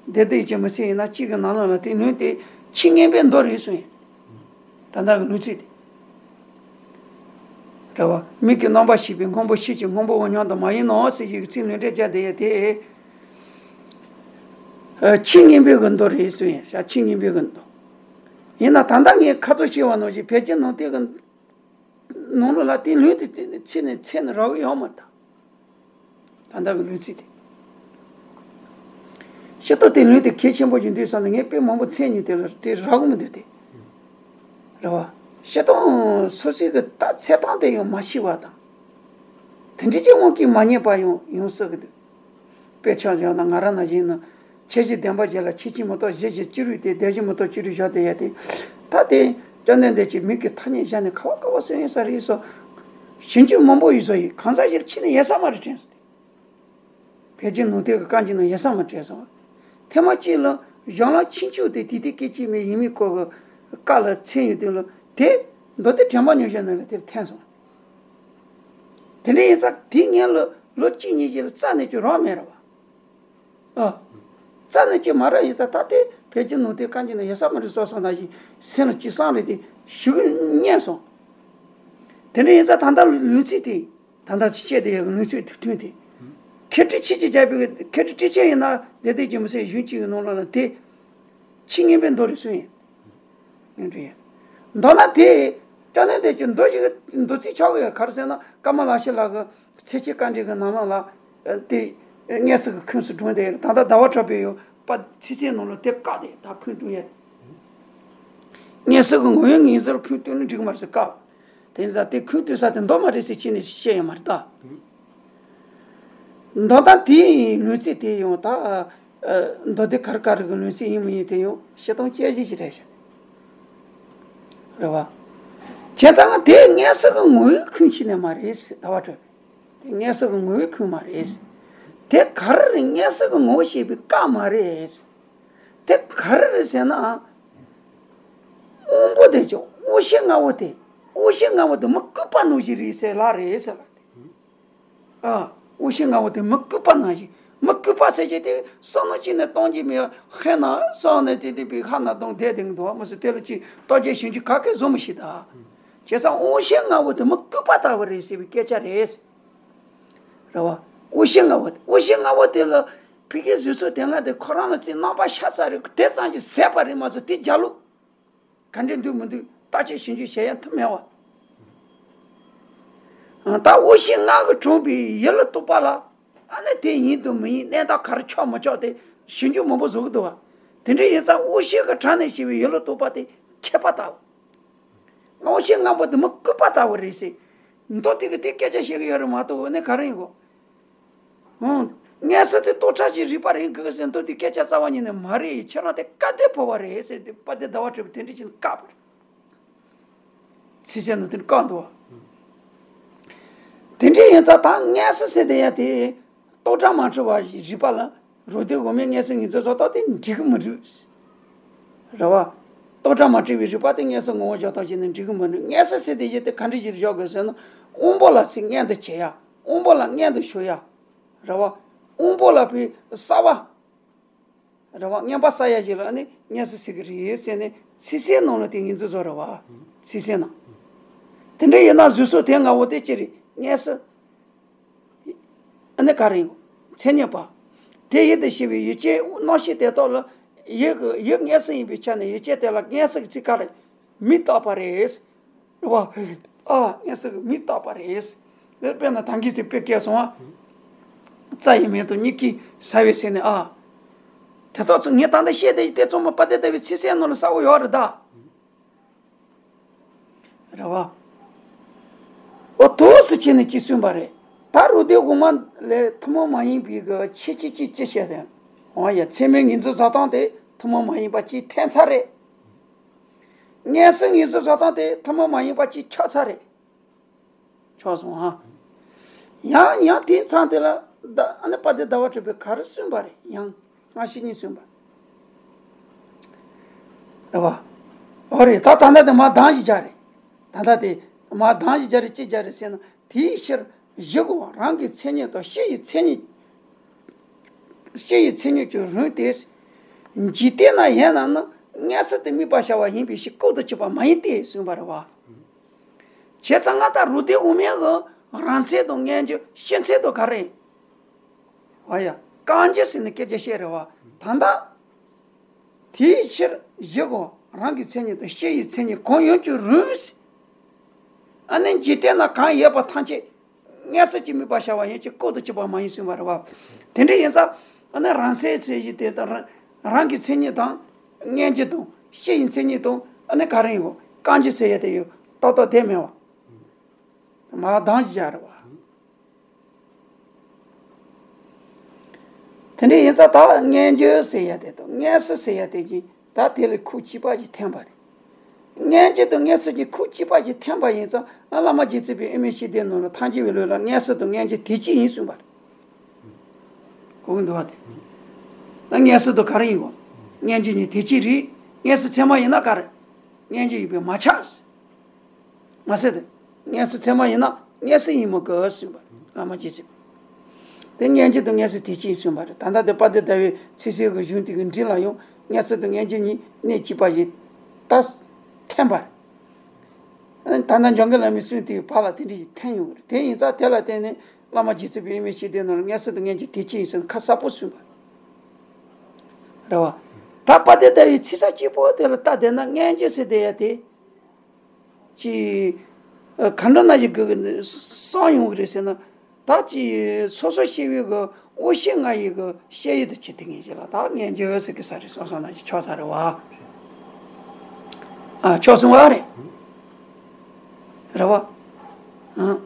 དེ་དེ་ཡི་ཅན་མི་སེམས་ཡིན་ན་གཅིག་གི་ནང་ལོགས་ལ་དེའི་ལུས་དེ་ཆོས་མངོན་པའི་མདོ་རེད་གསུངས་ཡིན། ད་ལྟ་གི་ལུས་ཚིག་དེ། རེད་བ། མིག་གི་རྣམ་པར་ཤེས་པའི་སྔོན་པོ་ཤེས་ཀྱི་སྔོན་པོ་གི་སྙོམས་དུ་མ་ཡིན་ནོ་ཟེར་ཡི་གི་ཚིག་ལུས་འབྲེལ་སྦྱར་བསྡད་ཡ་དེ། ཨ། ཆོས་མངོན་པའི་གི་མདོ་རེད་གསུངས་ཡིན་ཤག་ཆོས་མངོན་པའི་གི་མདོ། ཡིན་ན་ད་ལྟ་ངས་ཁ་ཚོན་བཤད་པ་ནང་བཞིན་བོད་ཀྱི་ནང་བསྟན་གི་ནང་ལོགས་ལ་དེའི་ལུས་དེ་ཚིག་ནས་མཚན་ནས་རག་གི་ཡོད་མ་རེད་ད། ད་ལྟ་གི་ལུས་ཚིག་དེ། ཤེས་རྟོགས་དེའི་ལུས་དེ་གལ་ཆེན་པོ་ཞིག་འདུག་བསམ་ནས་ངས་དཔེ་མང་པོ་མཚན་ཉིད་དེ་ལ་དེ་རག་གི་མི་འདུག་སྟེ། རེད་བ། ཤེས་རྟོགས་སོ་སོའི་གི་ད་ཚད་སྟངས་དེ་ཡང་མ་ཤེས་པ་དང་། དེ་འདྲ་ཅིག་དབང་གིས་མ་རྙེད་པ་ཡང་ཡོང་སྲིད་གི་འདུག་དཔེ་ཆ་བཞག་ན་ང་རང་ནང་བཞིན་ནི་ཁྱད་གཞི་བདེན་པ་བཞི་ལ་ཁྱད་ཆོས་མི་རྟོག་གཞི་བཞི་སྤྱི་རུས་ཏེ་དེ་བཞི་མི་རྟོག་སྤྱི་རུས་བཞག་དེ་ཡ་དེ། ད་དེ་སྐྱབས་གནས་འདི་ཅིག་མིག་གིས་ཐ་སྙད་བཞག་ནས་ཁ་བ་ཁ་བ་སེ་ཡོད་ས་རེད་སོ། ཞིབ་འཇུག་མང་པོ་ཡོད་ས་ཡིན་གང་ཟག་ཞིག་ཕྱི་ནས་ཡོད་ས་མ་རེད་དྲན་སོང་། བོད་ཀྱི་ནང་བསྟན་གྱི་བཀའ་འགྱུར་ནང་ཡོད་ས་མ་དྲན་སོང་། ཐེངས་མ་གཅིག་ལ་གཞུང་ལམ་ཆོས་འབྱུང་དེ་དེ་དེ་སྐད་ཅིག་མའི་ཡིན་མིན་སྐོར་གྱི་བཀའ་ལ་མཚན་ཡོད་དུས་ལ་དེ་མདོ་སྡེ་དྲན་པ་ཉུང་ཤས་ནང་ལ་དེར་འཐེན་སོང་། དེ་འདྲ་ཡིན་ཙང་དེའི་སྔོན་ལ་ལོ་གཅིག་གཉིས་ཀྱི་ལ་རྩ་ནས་ཀྱི་རག་མེད་རེད་བ། ཨ། རྩ་ནས་ཀྱི་མ་རག་ཡིན་ཙང་ད་དེ་བོད་ཀྱི་ནང་བསྟན་གང་ཅི་ན་ཡོད་ས་མ་རེད་བསམ་སོང་ནང་བཞིན་སེམས་ལ་ཅི་བསམ་རེད་དེ་ཞུ་གི་རྙེད་སོང་། དེ་འདྲ་ཡིན་ཙང་ད་ལྟ་ལུས་ཚིག་དེ་ད་ལྟ་བཤད་དེ་ཡོད་ལུས་ཚིག་དེ་མཐུན་དེ། ཁྱད་ཕྲ་ཆོས་ཅན་སྦྱར་བའི་ཁྱད་ཕྲ་སྤྲོས་བཅས་ཡིན་ན་དེ་དེ་ཀྱི་མི་སེམས་གཞུང་གཅིག་གི་ནང་ལོགས་ལ་དེ། ཆོས་མངོན་པའི་མདོ་རེད་གསུངས་ཡིན། ཡིན་འདྲ་ཡིན། མདོར་ན་དེ་སྐྱབས་གནས་འདི་ཀྱི་མདོ་ཞིག་མདོ་ཚིག་ཆགས་ཀྱི་ཡོད་ག་རེ་ཟེར་ན་ཀ་མ་ལ་ཤཱི་ལ་གི་མཚན་བཅས་སྐར་འདྲའི་གི་ནང་ལོགས་ལ་དེ་སྔས་སུ་གི་ཁུངས་སུ་བགྲངས་ཏེ་ད་ལྟ་ཟླ་བ་གྲགས་པས་ཡང་པ་ཚིག་གསལ་ནང་ལ་དེ་བཀག་སྟེ་ད་ཁུངས་བཏུན་ཡོད། སྔས་སུ་གི་ངོ་བོའི་ངོས་ཟུར་ཁུངས་བཏུན་ན་འགྲིག་གི་མ་རེད་ཟེར་བཀག་དེ་ཡིན་ཙང་དེ་ཁུངས་བཏུན་ས་དེ་མདོ་མ་རེད་ཟེར་ཕྱི་ནས་བཤད་ཡོད་མ་རེད་ད། མདོ་དང་དེའི་ལུང་ཚིག་དེ་ཡང་ད། མདོ་སྡེ་ག་རེ་ག་རེ་གི་ལུང་ཚིག་ཡིན་མི་ཡིན་དེ་ཡང་བཤད་སྟངས་དཔྱད་གཞི་ཞིག་རེད་ཤག་རེད་བ། བྱས་ཙང་དེ་སྔས་སུ་གི་ངོ་བོའི་ཁུངས་ཤིག་ནས་མ་རེད་ཟེར་ཟླ་བ་གྲགས་པས། དེ་སྔས་སུ་གི་ངོ་བོའི་ཁུངས་མ་རེད་ཟེར། དེ་ག་རེ་རེད་སྔས་སུ་གི་ངོ་བོ་ཞེས་པའི་བཀའ་མ་རེད་ཟེར། དེ་ག་རེ་རེད་ཟེར་ན། དབང་པོ་དེ་ཀྱང་དབང་ཤེས་ལྔ་པོ་དེ་དབང་ཤེས་ལྔ་པོ་དེ་མི་བསྐུལ་པ་ནང་བཞིན་རེད་ཟེར་ལ་རེད་ཟེར་ལ། ཨ། དབང་ཤེས་ལྔ་པོ་དེ་མི་བསྐུལ་པ་ནང་བཞིན་ མི་ལྐུགས་པ་ཟེར་གྱི་དེ་བསམ་བློ་གཅིག་ནས་གཏོང་གི་མེད། ཧེ་ན་སོང་ནས་དེ་དེ་པའི་ཁ་ན་གདོང་བསྡད་དེ་འདུག་མི་སྲིད། དེ་ལ་ཅིག་ལྟོ་ཆས་ཞིམ་ཆུ་ག་གེ་བཟོ་མི་ཤེས་ད། བྱས་ཙང་དབང་ཤེས་ལྔ་པོ་དེ་མི་ལྐུགས་པ་ལྟ་བུ་རེད་ཟེར་བའི་སྐད་ཆ་རེད། རེད་བ། དབང་ཤེས་ལྔ་པོ་དེ། དབང་ཤེས་ལྔ་པོ་དེ་ལ་ཕ་གིའི་གཟུགས་སོགས་དེ་སྔ་དེ་ཁོ་རང་ལ་ཅིག་རྣམ་པ་ཤ་ཚ་རེད། དེ་ཙམ་གྱིས་ཟད་པ་རེད་མ་ཟད། དེ་རྒྱ་ལུགས། ག་འདྲ་འདུག་མི་འདུག་བརྟག་དཔྱད་ཞིབ་འཇུག་བྱེད་ཡ་ཐུབ་མེད་བ། ཨ། ད་དབང་ཤེས་ལྔ་གིས་དྲངས་པའི་ཡུལ་ལ་རྟོག་པ་ལ། ཨ་ནི་དེ་ཡིན་དང་མི་ཡིན། གནས་སྟངས་ག་རེ་ཆགས་མི་ཆགས་དེ་ཞིབ་འཇུག་མང་པོ་བཟོ་གི་འདུག་བ། དེ་འདྲ་ཡིན་ཙང་དབང་ཤེས་ཀྱི་དྲངས་ནས་བྱས་པའི་ཡུལ་ལ་རྟོག་པ་དེ་མཁས་པ་ལྟ་བུ། དབང་ཤེས་ལྔ་པོ་དེ་མི་ལྐུགས་པ་ལྟ་བུ་རེད་ཟེར། མདོ་དེ་གིས་དེ་སྐད་ཆ་བཤད་གི་ཡོད་རེད་མ་གཏོགས། ཨ་ནི་ག་རེ་ཡིན་གོ། ཨང་། མངོན་སུམ་དེ་རྟོག་བྲལ་གྱི་རིག་པ་རེད་འདུག་ཟེར་འདུག་དེ་སྐད་ཆ་རྩ་བ་ཉིད་ནས་མ་རེད། ཁྱེད་རང་དེ་སྐལ་ལྡན་འབུལ་བ་རེད་ཟེར་ཏེ་དཔལ་ལྡན་ཟླ་བ་གྲགས་པས་དེ་འདྲ་བྱས་ནས་བཀག་པ་རེད། ཚིག་གསལ་ནང་དེ་འདྲ་བཀག་འདུག་བ། དེ་འདྲ་ཡིན་ཙང་ད་མངོན་སུམ་ཟེར་དེ་ཡང་དེ་རྟོག་བྲལ་མ་འཁྲུལ་བའི་རིག་པ་ལ་རང་སྡེ་དབུ་མའི་མངོན་སུམ་ངོས་འཛིན་བཟོ་སྟངས་དེ་འགྲིག་གི་མི་འདུག་རེད་བ། རྟོག་བྲལ་མ་འཁྲུལ་བའི་རིག་པ་དེ་མངོན་སུམ་ངོ་བོ་བཞག་སྟངས་བྱས་ནས་འགྲིག་གི་མི་འདུག་མངོན་སུམ་ཟེར་དེ་ཡང་དེ་ག་འདྲ་ཞིག་བཞག་དགོས་ཟེར་ན། དབང་པོ་ལ་ཚིག་མངོན་དུ་བྱེད་ཡ། དབང་པོ་ལ་མངོན་དུ་ཞུགས་ཡ། རེད་བ། དབང་པོ་ལ་བའི་གསལ་བ། རེད་བ། མངོན་པ་གསལ་ཡ་ཞིག་ལ་ཨ་ནི་མངོན་སུམ་ཟེར་གི་རེད་ཟེར་ནས་ཚིག་གསལ་ནང་ལ་དེ་ངོས་འཛིན་བཟོ་རེད་བ། ཚིག་གསལ་ནང་། དེ་འདྲ་ཡིན་ན་གཟུགས་སོགས་དེ་ལྔ་པོ་དེ་ཅི་རེད། མངོན་སུམ། ཨ་ནི་ག་རེ་ཡིན། མཚན་ཉིད་པ། དེ་ཡུལ་དུ་ཤེས་པའི་ཡུལ་ཅན་རྣམ་ཤེས་དེ་དག་ལ་ཡུལ་གྱི་ཡུལ་མངོན་སུམ་ཡིན་པའི་ཆ་ནས་ཡུལ་ཅན་དེ་ལ་མངོན་སུམ་གྱི་ཚིག་ག་རེ། མིང་བཏགས་པ་རེད། རེད་བ། ཨ། མངོན་སུམ་གྱི་མིང་བཏགས་པ་རེད། དཔེར་ན་ད་གིན་དེ་དཔེ་བཀལ་སོང་ཨ། རྩྭ་ཡི་མིང་དང་གཉིས་ཀྱིས་ཟ་བའི་ཟེར་ནས་ཨ། དེ་དག་ཚོ་ངས་ད་ལྟ་བཤད་དེ་དེ་ཚང་མ་དཔལ་ལྡན་ཟླ་བའི་ཚིག་གསལ་ནང་ལ་གསལ་པོ་ཡོད་རེད་ད། རེད་བ། འོ་ཐུགས་སུ་ཆུད་ནས་ཅི་གསུངས་པ་རེད། ད་རང་སྡེ་དབུ་མ་ལས་ཐུན་མོང་མ་ཡིན་པའི་གི་ཁྱད་ཆོས་ཅིག་ཅི་བཤད་དེ། འོ་ཡ། མཚན་མའི་ངོས་འཛིན་བཟོ་སྟངས་དེ་ཐུན་མོང་མ་ཡིན་པ་ཅིག་ཐོན་ཚར་རེད། མངོན་སུམ་ངོས་འཛིན་བཟོ་སྟངས་དེ་ཐུན་མོང་མ་ཡིན་པ་ཅིག་ཆགས་ཚར་རེད། ཆགས་སོང་ཧ། ཡང་ཡང་དེའི་མཚམས་དེ་ལ་ད་ཨ་ནི་དཔལ་ལྡན་ཟླ་བ་གྲགས་པས་ག་རེ་གསུངས་པ་རེད། ཡང་སྔ་ཕྱི་གཉིས་གསུངས་པ་རེད་བ། འོ་རེད། ད་ད་ལྟ་དེ་མར་གདངས་ཤིག་རྒྱག་རེད། ད་ལྟ་དེ་མར་གདངས་ཤིག་རྒྱག་རེད། ཅི་རྒྱག་རེད་ཟེར་ན། དེའི་ཕྱིར་བཞི་གོ། རང་གི་མཚན་ཉིད་དང་སྤྱི་ཡི་མཚན་ཉིད། སྤྱི་ཡི་མཚན་ཉིད་ཀྱི་རུང་སྟེ། འཇིག་རྟེན་ན་ཡོད་ན་ནི་མངོན་སུམ་དུ་དམིགས་པར་བྱ་བ་ཡིན་པའི་ཕྱིར་ལྐོག་ཏུ་གྱུར་པ་མ་ཡིན་ཏེ་གསུངས་པ་རེད་བ། བྱས་ཙང་ང་ད་རང་སྡེ་དབུ་མའི་གི་རང་མཚན་དང་མངོན་བརྗོད། སྤྱི་མཚན་དང་ག་རེ། འོ་ཡ། རྐང་རྗེས་ཟེར་ནས་སྐད་ཆ་བཤད་རེད་བ། ད་ལྟ། དེའི་ཕྱིར་བཞི་གོ། རང་གི་མཚན་ཉིད་དང་སྤྱི་ཡི་མཚན་ཉིད་གང་ཡིན་ཀྱང་རུང་། ཨ་ནི་འཇིག་རྟེན་ན་གང་ཡོད་པ་ཐམས་ཅད་མངོན་སུམ་གྱིས་དམིགས་པར་བྱ་བ་ཡིན་ཕྱིར་ལྐོག་ཏུ་གྱུར་པ་མ་ཡིན་གསུངས་པ་རེད་བ། དེ་འདྲ་ཡིན་ཙང་ཨ་ནི་རང་མཚན་ཟེར་གྱི་དེ་དང་རང་རང་གི་མཚན་ཉིད་དང་མངོན་བརྗོད་དང་སྤྱི་ཡི་མཚན་ཉིད་དང་ཨ་ནི་ག་རེ་ཡིན་གོ། རྐང་རྗེས་ཟེར་ཡ་དེ་ཡོད། ཏག་ཏག་དེ་མེད་བ། མར་གདངས་ཤིག་རྒྱག་རེད་བ། དེ་འདྲ་ཡིན་ཙང་ད་མངོན་བརྗོད་ཟེར་ཡ་དེ་དང་མངོན་སུམ་ཟེར་ཡ་དེ་གཉིས་ད་དེ་ལ་ཁུངས་གཅིག་པ་ཞིག་ཐོན་པ་རེད། མངོན་བརྗོད་དང་མངོན་སུམ་གྱི་ཁུངས་གཅིག་པ་ཞིག་ཐོན་པ་ཡིན་ཙང་ཨ། བླ་མ་རྗེ་བཙུན་པའི་དབུ་མའི་ཞི་བདེའི་ནང་ལ་ཐལ་འགྱུར་བའི་ལུགས་ལ་མངོན་སུམ་དང་མངོན་བརྗོད་དོན་གཅིག་ཡིན་གསུངས་པ་རེད། གོ་གི་འདུག་བ་དེ། ད་མངོན་སུམ་དང་ག་རེ་ཡིན་གོ། མངོན་བརྗོད་གཉིས་དོན་གཅིག་རེད། མངོན་སུམ་ཚད་མ་ཡིན་ན་ག་རེ། མངོན་བརྗོད་ཡིན་པས་མ་ཁྱབ། མ་ཟད་དེ། མངོན་སུམ་ཚད་མ་ཡིན་ན་མངོན་སུམ་ཡིན་མི་དགོས་གསུངས་པ་རེད། བླ་མ་རྗེ་བཙུན་པས། དེ་མངོན་བརྗོད་དང་མངོན་སུམ་དོན་གཅིག་ཡིན་གསུངས་པ་རེད། ད་ལྟ་དེ་དཔལ་ལྡན་ཟླ་བའི་ཚིག་གསལ་གྱི་གཞུང་དེ་གི་འགྲེལ་ལ་ཡང་མངོན་སུམ་དང་མངོན་བརྗོད་གཉིས་གནད་གཅིག་པ་ཞིག་ད་ཐོན་པ་རེད། ད་ནང་འཇམ་མགོན་བླ་མའི་གསུང་དེའི་བར་ལ་དེ་འདྲ་ཞིག་ཐོན་ཡོང་གི་རེད། དེ་ཡིན་ཙང་དེ་ལ་བརྟེན་ནས་བླ་མ་རྗེ་བཙུན་པའི་དབུ་མའི་ཞི་བདེའི་ནང་ལ་མངོན་སུམ་དང་མངོན་བརྗོད་དོན་གཅིག་ཡིན་ཟེར་ནས་ཁ་གསལ་པོ་གསུངས་པ་རེད་བ། ད་དཔལ་ལྡན་ཟླ་བའི་ཚིག་གསལ་གཅིག་པོ་དེ་ལ་ལྟ་བསྡད་ན་མངོན་བརྗོད་ཟེར་བསྡད་ཡ་དེ། ཅིག་ཨ། ག་འདྲ་ན་ཞིག་གི་གསང་ཡོང་གི་རེད་ཟེར་ན། ད་ཅིག་སོ་སོ་སྐྱེ་བོའི་གི་དབང་ཤེས་ལྔ་ཡི་གི་ཤེས་ཡུལ་དུ་བྱེད་དེ་ངེས་ཀྱི་ལ་ད་མངོན་བརྗོད་ཟེར་གི་ས་རེད། སོང་སོང་ན་ཅིག་ཆོག་ས་རེད་བ། ཨ། ཆོག་སོང་བ་རེད། རེད་བ། ཨ།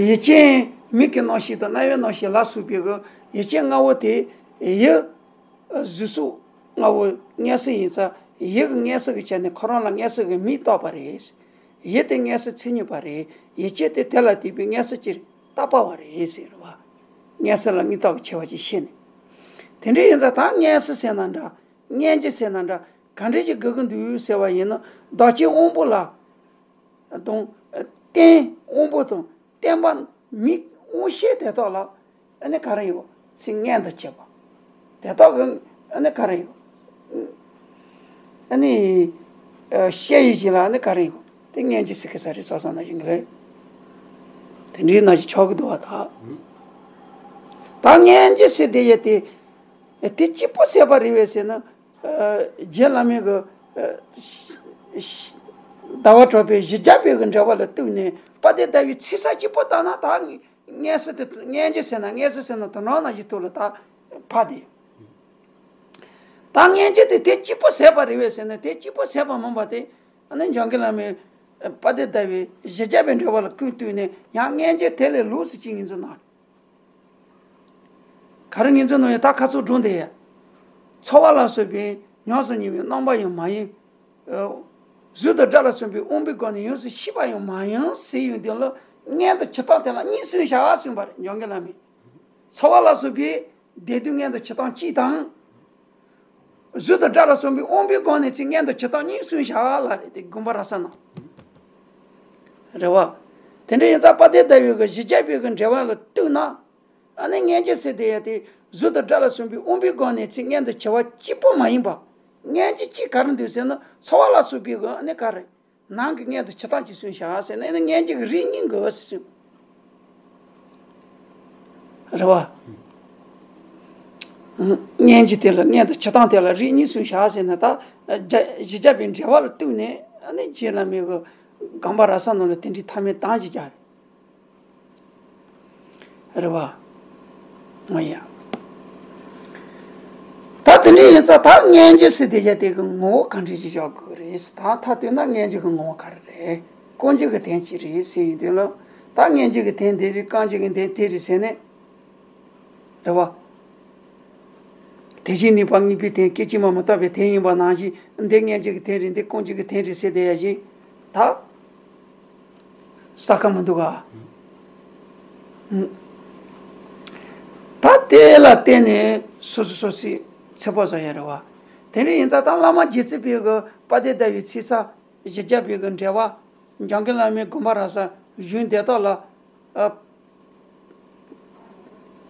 ཡུལ་ཅན་མིག་གི་རྣམ་ཤེས་དང་རྣ་བའི་རྣམ་ཤེས་ལ་སོགས་པའི་གི་ཡུལ་ཅན་ལྔ་པོ་དེ་ཡུལ། གཟུགས་སོགས་ལྔ་པོ་མངོན་སུམ་ཡིན་ཙང་ཡུལ་གྱི་མངོན་སུམ་གྱི་ཆ་ནས་ཁོ་རང་ལ་མངོན་སུམ་གྱི་མིང་བཏགས་པ་རེད། ཡུལ་དེ་མངོན་སུམ་མཚན་ཉིད་པ་རེད། ཡུལ་ཅན་དེ་དེ་ལ་ལྟོས་པའི་མངོན་སུམ་གྱིས་བཏགས་པ་བ་རེད་ཟེར་བ། མངོན་སུམ་ལ་མིང་བཏགས་ཀྱི་ཆེ་བ་ཅིག་ཤེས་ནས། དེ་འདྲ་ཡིན་ཙང་ད་མངོན་སུམ་ཟེར་ན་འདྲ། མངོན་བརྗོད་ཟེར་ན་འདྲ། ག་འདྲ་ཅིག་དགོས་ཀྱི་འདུག་ཟེར་བ་ཡིན་ན་བདག་གཅིག་དབང་པོ་ལ། དང་། རྟེན་དབང་པོ་དང་བརྟེན་པ་མིག་དབང་ཤེས་དེ་དག་ལ་ཨ་ནི་ག་རེ་ཡོད། ཚིག་མངོན་དུ་བྱེད་པ། དེ་དག་གི་ཨ་ནི་ག་རེ་ཡོད། ཨ་ནི་ཨ་བཤད་ཡུལ་ཞིག་ལ་ཨ་ནི་ག་རེ་ཡོད། དེ་སྙན་འཇེབས་ཟེར་གི་ས་རེད་སོ་སོ་ན་ཞིག་རེད། དེ་འདྲའི་ན་ཞིག་ཆོག་གི་འདུག་བ་ད། ད་སྙན་འཇེབས་ཟེར་དེ་ཡ་དེ། དེ་གཅིག་པོ་ཟད་པ་རེད་པས་ཟེར་ན། རྗེ་བླ་མའི་གི་ཟླ་བ་གྲགས་པའི་བཞི་བརྒྱ་པའི་གི་འགྲེལ་པ་ལ་གཏུགས་ནས་དཔལ་ལྡན་ཟླ་བའི་ཚིག་གསལ་གཅིག་པོ་ལྟར་ན་ད། སྙན་ཟེར་དེ་སྙན་འཇེབས་ཟེར་ན་སྙན་ཟེར་ཟེར་ན་དོན་རང་ན་ཞིག་ཐུགས་ལ་ད་ཕབ་སྟེ། ད་སྙན་འཇེབས་དེ་དེ་གཅིག་པོ་ཟད་པ་རེད་པས་ཟེར་ན་དེ་གཅིག་པོ་ཟད་པ་མིན་པ་དེ། ཨ་ནི་འཇམ་མགོན་བླ་མའི་དཔལ་ལྡན་ཟླ་བའི་བཞི་བརྒྱ་པའི་འགྲེལ་པ་ལ་ཀུན་བཏུས་ནས་ཡང་སྙན་འཇེབས་དེ་ལས་ལོགས་སུ་ཅིག་ངེས་འཛིན་གནང་། ག་རེ་ངེས་འཛིན་གནང་ཡོད་ད་ཁ་ཚུར་སྒྲུང་དེ་ཡ། ཚོར་བ་ལ་སོགས་པའི་ཉམས་སུ་མྱོང་བའི་རྣམ་པ་ཡང་མ་ཡིན། གཟུགས་དང་སྒྲ་ལ་སོགས་པའི་དབང་པོའི་སྒོ་ནས་ཡོངས་སུ་ཤེས་པ་ཡང་མ་ཡིན་ཟེར་ཡོང་དུས་ལ་སྔོན་དུ་བྱེད་སྟངས་དེ་ལ་གཉིས་སུ་བྱ་གསུངས་པ་རེད་འཇམ་མགོན་བླ་མས། ཚོར་བ་ལ་སོགས་པའི་བདེ་སྡུག་སྔོན་དུ་བྱེད་སྟངས་གཅིག་དང་། གཟུགས་དང་སྒྲ་ལ་སོགས་པའི་དབང་པོའི་སྒོ་ནས་ཚིག་སྔོན་དུ་བྱེད་སྟངས་གཉིས་སུ་བྱ་ལ་རེད་དེ་དགོངས་པ་རབ་གསལ་ནང་། རེད་བ། དེ་འདྲ་ཡིན་ཙང་དཔལ་ལྡན་ཟླ་བའི་གི་བཞི་བརྒྱ་པའི་གི་འགྲེལ་པ་ལ་གཏུགས་ན། ཨ་ནི་སྙན་འཇེབས་ཟེར་དེ་ཡང་དེ་གཟུགས་དང་སྒྲ་ལ་སོགས་པའི་དབང་པོའི་སྒོ་ནས་ཚིག་སྔོན་དུ་བྱ་བ་གཅིག་པོ་མ་ཡིན་པ། སྙན་འཇེབས་གཅིག་ག་རེ་འདུག་ཟེར་ན་ཚོར་བ་ལ་སོགས་པའི་གི་ཨ་ནི་ག་རེ། ནང་གི་སྔོན་དུ་བྱེད་སྟངས་ཀྱི་སུན་བྱ་ཟེར་ན་ཨ་ནི་སྙན་འཇེབས་ཀྱི་རིགས་གཉིས་འགོ་ཟེར་གསུངས། རེད་བ། སྙན་འཇེབས་དེ་ལ་སྔོན་དུ་བྱེད་སྟངས་དེ་ལ་རིགས་གཉིས་སུན་བྱ་ཟེར་ན་ད་བཞི་བརྒྱ་པའི་འགྲེལ་པ་ལ་གཏུགས་ནས་ཨ་ནི་རྗེ་བླ་མའི་གི་དགོངས་པ་རབ་གསལ་ནང་ལ་དེ་འདྲའི་ཐ་མའི་གདམས་ཤིག་རྒྱག་རེད། རེད་བ། ཨ་ཡ། ད་དེ་འདྲ་ཡིན་ཙང་ད་སྙན་འཇེབས་ཟེར་དེ་བྱ་དེ་གི་ངོ་བོ་ག་འདྲ་ཞིག་བཞག་དགོས་རེད་ད་མཐའ་བསྡུས་ན་སྙན་འཇེབས་ཀྱི་ངོ་བོ་ག་རེ་རེད། ཀུན་རྫོབ་ཀྱི་དོན་ཅི་རེད་ཟེར་ཡིན་དུས་ལ་ད་སྙན་འཇེབས་ཀྱི་དོན་དེ་རེད་རྐང་འཇུག་གི་དོན་དེ་རེད་ཟེར་ནས། རེད་བ། དེ་བཞིན་ནུས་པ་དངོས་པོའི་དོན་སྐད་ཅིག་མ་མི་རྟག་པའི་དོན་ཡིན་པ་ནང་བཞིན་འདི་སྙན་འཇེབས་ཀྱི་དོན་རེད་འདི་ཀུན་རྫོབ་ཀྱི་དོན་རེད་ཟེར་དེ་ཡ་བཞིན་ད། ས་ཁ་མི་འདུག་ག་ད་དེ་ལ་བརྟེན་ནས་སོ་སོ་སོ་སོའི་ཚེ་བོ་བཟོ་ཡ་རེད་བ། དེ་འདྲ་ཡིན་ཙང་ད་བླ་མ་རྗེ་བཙུན་པའི་གི་དཔལ་ལྡན་ཟླ་བའི་ཚིག་གསལ་བཞི་བརྒྱ་པའི་གི་འགྲེལ་པ། འཇམ་མགོན་བླ་མའི་དགོངས་པ་རབ་གསལ་གཞུང་དེ་དག་ལ།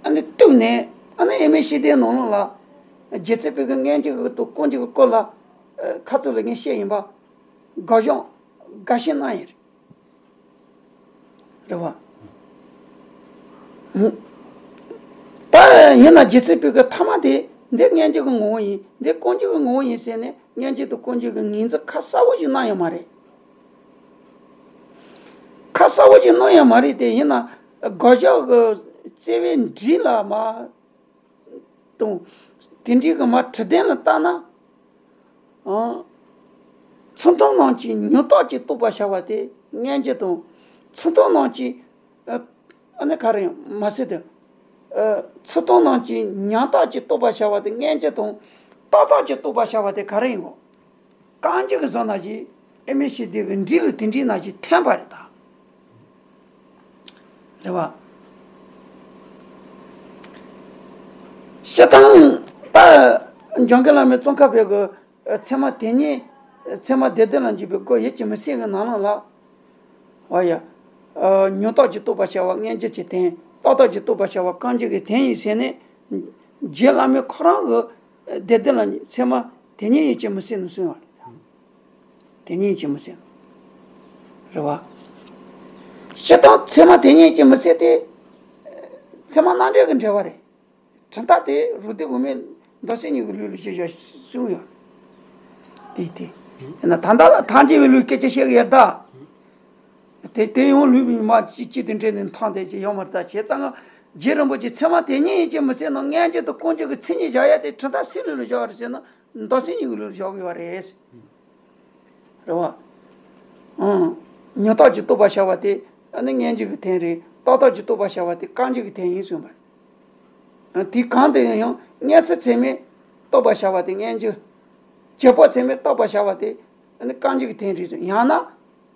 ཨ་ནི་གཏུགས་ནས་ཨ་ནི་ཨེ་མའི་ཤེས་ལྡན་ནང་ལོགས་ལ། རྗེ་བཙུན་པའི་གི་སྙན་འཇེབས་ཀྱི་དང་ཀུན་རྫོབ་ཀྱི་སྐོར་ལ། ཁ་ཐུག་ལ་ངས་བཤད་ཡིན་པ། དགག་སྦྱོར་དགག་བཤད་གནང་ཡིན་རེད། རེད་བ། ད་ཡིན་ན་རྗེ་བཙུན་པའི་གི་ཐ་མ་དེ་འདི་སྙན་འཇེབས་ཀྱི་ངོ་བོ་ཡིན་འདི་ཀུན་རྫོབ་ཀྱི་ངོ་བོ་ཡིན་ཟེར་ནས་སྙན་འཇེབས་དང་ཀུན་རྫོབ་ཀྱི་ངོས་འཛིན་ཁ་གསལ་པོ་ཞིག་གནང་ཡོད་མ་རེད། ཁ་གསལ་པོ་ཞིག་གནང་ཡོད་མ་རེད་དེ་ཡིན་ན་དགག་སྦྱོར་གྱི་བརྩེ་བའི་འབྲས་ལ་མ། དང་། དེ་འདྲའི་གི་མ་དྲི་ལྡན་ལ་བལྟ་ན། ཨང་། ཚུལ་མཐུན་རྣམས་ཀྱི་མྱུར་མཐའ་གཅིག་རྟོགས་པར་བྱ་བ་དེ་སྙན་འཇེབས་དང་། ཚུལ་མཐུན་རྣམས་ཀྱི། ཨ་ནི་ག་རེ་ཡང་མ་ཟེར་ཏེ། ཚུལ་མཐུན་རྣམས་ཀྱི་མྱང་མཐའ་གཅིག་རྟོགས་པར་བྱ་བ་དེ་སྙན་འཇེབས་དང་། རྟག་མཐའ་གཅིག་རྟོགས་པར་བྱ་བ་དེ་ག་རེ་ཡིན་གོ། རྐང་འཇུག་གི་བཟོ་ན་ཞིག་ཨེ་མའི་ཤེས་ལྡན་གྱི་འབྲས་ལ་དེ་འདྲའི་ན་ཞིག་འཐེན་པ་རེད་ད། རེད་བ། སྤྱིར་བཏང་ད་འཇམ་མགོན་བླ་མའི་ཙོང་ཁ་པའི་གི་ཚད་མ་དེ་ཉིད་ཚད་མ་སྡེ་བདུན་ལ་འཇུག་པའི་སྒོ་ཡིད་ཀྱི་མུན་སེལ་གྱི་ནང་ལོགས་ལ། འོ་ཡ། མྱུར་མཐའ་གཅིག་རྟོགས་པར་བྱ་བ་སྙན་འཇེབས་ཀྱི་དོན། རྟག་མཐའ་གཅིག་རྟོགས་པར་བྱ་བ་རྐང་འཇུག་གི་དོན་ཡིན་ཟེར་ནས། རྗེ་བླ་མའི་ཁོ་རང་གི་སྡེ་བདུན་ལ་ཚད་མ་དེ་ཉིད་ཡིད་ཀྱི་མུན་སེལ་ནས་གསུངས་པ་རེད། དེ་ཉིད་ཀྱི་མུན་སེལ། རེད་བ། སྤྱིར་བཏང་ཚད་མ་དེ་ཉིད་ཀྱི་མུན་སེལ་དེ། ཚད་མ་རྣམ་འགྲེལ་གྱི་འགྲེལ་པ་རེད། གྲུབ་མཐའ་དེ་རུ་སྡེ་དབུ་མའི་མདོ་སེམས་གཉིས་ཀྱི་ལུགས་ལ་བྱེད་བྱ་གསུངས་ཡོད། དེ་དེ། ཡིན་ན་ད་ལྟ་ཐམས་ཅད་པའི་ལུགས་སྐད་ཆ་བཤད་ཀྱི་ཡོད་ད། དེ་དེ་ཡང་ལུགས་མི་མ་གཅིག་གཅིག་ཏུ་འདྲེས་ནས་མཐོང་དེ་ཅི་ཡོང་མ་རེད་ད་བྱས་ཙང་ང་རྗེ་རིན་པོ་ཆེ་ཚད་མ་དེ་ཉིད་ཡིད་ཀྱི་མུན་སེལ་ནང་སྙན་འཇེབས་དང་ཀུན་རྫོབ་ཀྱི་མཚན་ཉིད་བཞག་ཡ་དེ་གྲུབ་མཐའ་སུའི་ལུགས་ལ་བཞག་རེད་ཟེར་ན། མདོ་སེམས་གཉིས་ཀྱི་ལུགས་ལ་བཞག་གི་ཡོད་རེད། རེད་བ། ཨང་། མྱུར་མཐའ་གཅིག་རྟོགས་པར་བྱ་བ་དེ་ཨ་ནི་སྙན་འཇེབས་ཀྱི་དོན་རེད། རྟག་མཐའ་གཅིག་རྟོགས་པར་བྱ་བ་དེ་རྐང་འཇུག་གི་དོན་ཡིན་གསུངས་པ། དེ་གང་དུ་ཡང་མངོན་སུམ་ཚད་མས་རྟོགས་པར་བྱ་བ་དེ་སྙན་འཇེབས། རྗེས་དཔག་ཚད་མས་རྟོགས་པར་བྱ་བ་དེ་ཨ་ནི་རྐང་འཇུག་གི་དོན་རེད་གསུངས། ཡང་ན།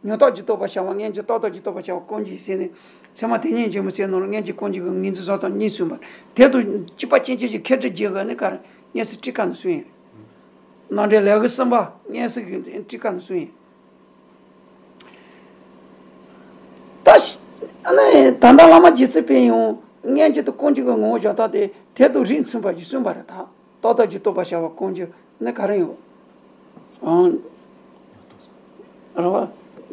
མྱུར་མཐའ་གཅིག་རྟོགས་པར་བྱ་བ་སྙན་འཇེབས། རྟག་མཐའ་གཅིག་རྟོགས་པར་བྱ་བ་ཀུན་རྫོབ་ཟེར་ནས། ཚད་མ་དེ་ཉིད་ཀྱི་མུན་སེལ་ནང་ལ་སྙན་འཇེབས་ཀུན་རྫོབ་ཀྱི་ངོས་འཛིན་བཟོ་སྟངས་གཉིས་གསུངས་པ། དེ་དང་གཅིག་པ་ཅན་ཅན་གྱི་མཁས་གྲུབ་རྗེ་གིས་ནི་ག་རེ་སྙན་སེང་ཁྲིད་ཀ་ནས་གསུངས་ཡོད། རྣམ་འགྲེལ་ལེའུ་གསུམ་པ་སྙན་སེང་གི་ཁྲིད་ཀ་ནས་གསུངས་ཡོད། ད་ཨ་ནི་ད་ལྟ་བླ་མ་རྗེ་བཙུན་པས་ཡང་ མངོན་རྗེས་དང་ཀུན་རྗེས་ཀྱི་ངོ་བོ་བཞག་སྟངས་དེ་དེ་དང་རིགས་མཚུངས་པ་ཞིག་གསུངས་པ་རེད། ད་ཏག་ཏག་ཅིག་རྟོགས་པར་བྱ་བ་ཀུན་རྗེས་ནི་ག་རེ་ཡོད། ཨང་། རེད་བ།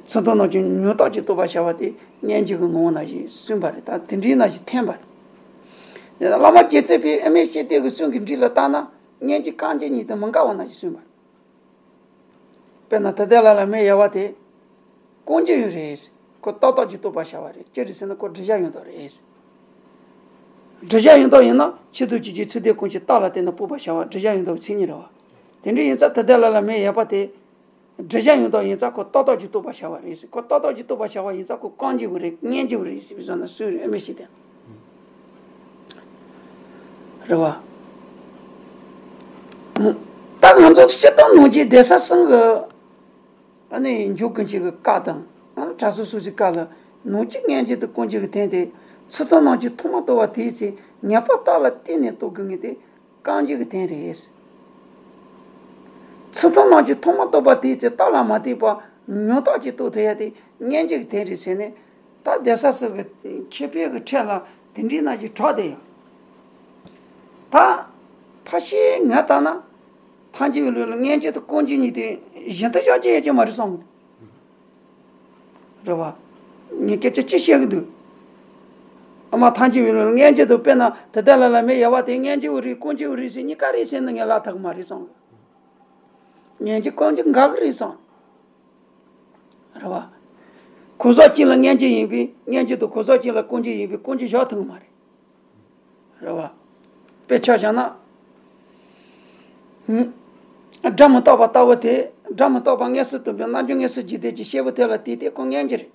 ཚུལ་མཐུན་སྣང་ཆུང་མྱུར་མཐའ་ཅིག་རྟོགས་པར་བྱ་བ་དེ་མངོན་རྗེས་ཀྱི་ངོ་བོ་ནང་བཞིན་གསུངས་པ་རེད། ད་དེ་འདྲའི་ནང་བཞིན་འཐེན་པ་རེད། བླ་མ་རྗེ་བཙུན་པས་ཨེ་མི་ཤེས་ལྡན་གྱི་གསུང་གི་འགྲེལ་ལ་བལྟས་ན་མངོན་རྗེས་ཀུན་རྗེས་གཉིས་དེ་མི་འགལ་བ་ནང་བཞིན་གསུངས་པ་རེད། དཔེར་ན་ཏུཏྟཱ་ལ་ལ་མེ་ཡལ་བ་དེ་ཀུན་རྗེས་ཡོད་རེད། ཁོ་ཏག་ཏག་ཅིག་རྟོགས་པར་བྱ་བ་རེད། ཅི་རེད་ཟེར་ན་ཁོ་བསྒྲིབས་བྱ་ཡོད་མདོག་རེད། བསྒྲིབས་བྱ་ཡོད་མདོག་ཡིན་ན་ཕྱི་དང་ཕྱི་རྒྱལ་ཚུལ་ལྡན་ཀུན་རྗེས་རྟགས་ལ་བརྟེན་ནས་དཔོག་པར་བྱ་བ་བསྒྲིབས་བྱ་ཡོད་མདོག་གི་མཚན་ཉིད་རེད་བ། དེ་འདྲ་ཡིན་ཙང་ཏུཏྟཱ་ལ་ལ་མེ་ཡལ་བ་དེ་བསྒྲིབས་བྱ་ཡོད་མདོག་ཡིན་ཙང་ཁོ་ཏག་ཏག་ཅིག་རྟོགས་པར་བྱ་བ་རེད། ཁོ་ཏག་ཏག་ཅིག་རྟོགས་པར་བྱ་བ་ཡིན་ཙང་ཁོ་ཀུན་རྗེས་པོ་རེད། མངོན་རྗེས་པོ་རེད་ཟེར་བའི་བཟོ་ན་སུས་རེད། ཨེ་མི་ཤེས་ལྡན། རེད་བ། ད་ང་ཚོ་སྤྱིར་བཏང་ནང་རྒྱུན་གདན་ས་གསུམ་གྱི་ཨ་ནི་འཇུག་གི་མཁན་གྱི་བཀའ་དང་ཨ་ནི་གྲྭ་ཟུར་སོ་སོའི་བཀའ་ལ་ནང་རྒྱུན་མངོན་རྗེས་དང་ཀུན་རྗེས་ཀྱི་དོན་དེ་ཚུལ་མཐུན་སྣང་ཆུང་ཐོག་མར་རྟོགས་པ་དེའི་ཚེ་ངེས་པར་རྟགས་ལ་བརྟེན་ནས་རྟོགས་དགོས་ངེས་དེ་ཀུན་རྗེས་ཀྱི་དོན་རེད། ཚུལ་མཐུན་སྣང་ཆུང་ཐོག་མར་རྟོགས་པ་དེའི་ཚེ་རྟགས་ལ་མ་བརྟེན་པར་མྱུར་མཐའ་ཅིག་རྟོགས་ཐུབ་ཡ་དེ་མངོན་རྗེས་ཀྱི་དོན་རེད་ཟེར་ནས། ད་གདན་ས་སོ་སོའི་མཁས་པའི་གི་ཁྲོད་ལ་དེ་འདྲའི་ནང་བཞིན་གྲགས་བསྡད་ཡོད། ད་ཕལ་ཆེར་ང་ལྟར་ན་ཐལ་འགྱུར་བའི་ལུགས་ལ་མངོན་རྗེས་དང་ཀུན་རྗེས་གཉིས་དེ་གཞན་དུ་བཞག་རྒྱུ་ཡོད་ཀྱི་མ་རེད་བསམ་གི་འདུག་རེད་བ། ངས་སྐད་ཆ་ཅི་བཤད་གི་འདུག་ཨ་མ་ཐལ་འགྱུར་བའི་ལུགས་ལ་མངོན་རྗེས་དང་དཔེར་ན་ཏུཏྟཱ་ལ་ལ་མེ་ཡལ་བ་དེ་མངོན་རྗེས་པོ་རེད། ཀུན་རྗེས་པོ་རེད་ཟེར་གཉིས་ཀ་རེད་ཟེར་ན་ངས་ལབ་ཐུབ་གི་མ་རེད་བསམ་གི་མངོན་རྗེས་ཀུན་རྗེས་འགལ་གི་རེད་བསམ། རེད་བ། གང་ཟག་གཅིག་ལ་མངོན་རྗེས་ཡིན་པས་མངོན་རྗེས་དང་གང་ཟག་གཅིག་ལ་ཀུན་རྗེས་ཡིན་པས་ཀུན་རྗེས་བཞག་ཐུབ་གི་མ་རེད། རེད་བ། དཔེ་ཆ་བཞག་ན། ཧུམ། སྒྲ་མི་རྟག་པ་ལྟ་བུ་དེ་སྒྲ་མི་རྟག་པ་མངོན་སུམ་དུ་འབྱུང་རྣམ་འགྱུར་མངོན་སུམ་བརྗོད་བདེ་གི་ཤེས་པ་དེ་ལ་ལྟོས་ཏེ་ཁོ་མངོན་རྗེས་རེད།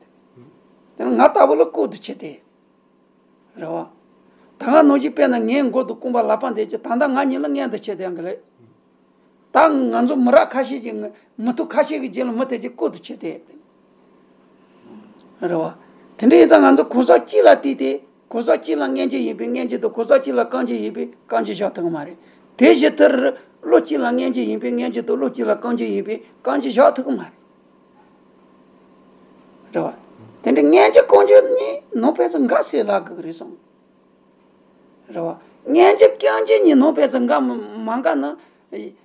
དེ་ནི་ང་ལྟ་བུ་ལ་ལྐོག་ཏུ་ཕྱེ་སྟེ། རེད་བ། ད་ག་ནང་བཞིན་དཔེར་ན་ངའི་མགོ་དང་རྐང་པ་ལག་པ་འདི་ཀྱི་ད་ལྟ་ང་གཉིས་ལ་མངོན་དུ་ཕྱེ་སྟེ་ཡང་གི་ལེ། ད་ང་ཚོ་མི་རབས་ཁ་ཤས་ཀྱིས་མི་ཐུབ་ཁ་ཤས་ཀྱི་རྗེས་ལ་མི་དེ་ཀྱི་ལྐོག་ཏུ་ཕྱེ་སྟེ། རེད་བ། དེ་འདྲ་ཡིན་ཙང་ང་ཚོ་གང་ཟག་གཅིག་ལ་ལྟོས་ཏེ་གང་ཟག་གཅིག་ལ་མངོན་རྗེས་ཡིན་པས་མངོན་རྗེས་དང་གང་ཟག་གཅིག་ལ་ཀུན་རྗེས་ཡིན་པས་ཀུན་རྗེས་བཞག་ཐུབ་ཀྱི་མ་རེད། དེ་བཞིན་དུ་བློ་གཅིག་ལ་མངོན་རྗེས་ཡིན་པས་མངོན་རྗེས་དང་བློ་གཅིག་ལ་ཀུན་རྗེས་ཡིན་པས་ཀུན་རྗེས་བཞག་ཐུབ་ཀྱི་མ་རེད། རེད་བ། དེ་འདྲ་མངོན་རྗེས་ཀུན་རྗེས་གཉིས་ནང་ཕན་ཚུན་འགལ་ཟེར་ལབ་དགོས་ཀྱི་རེད་བསམ། རེད་བ། མངོན་རྗེས་ཀུན་རྗེས་གཉིས་ནང་ཕན་ཚུན་འགལ་མ་མ་འགལ་ན།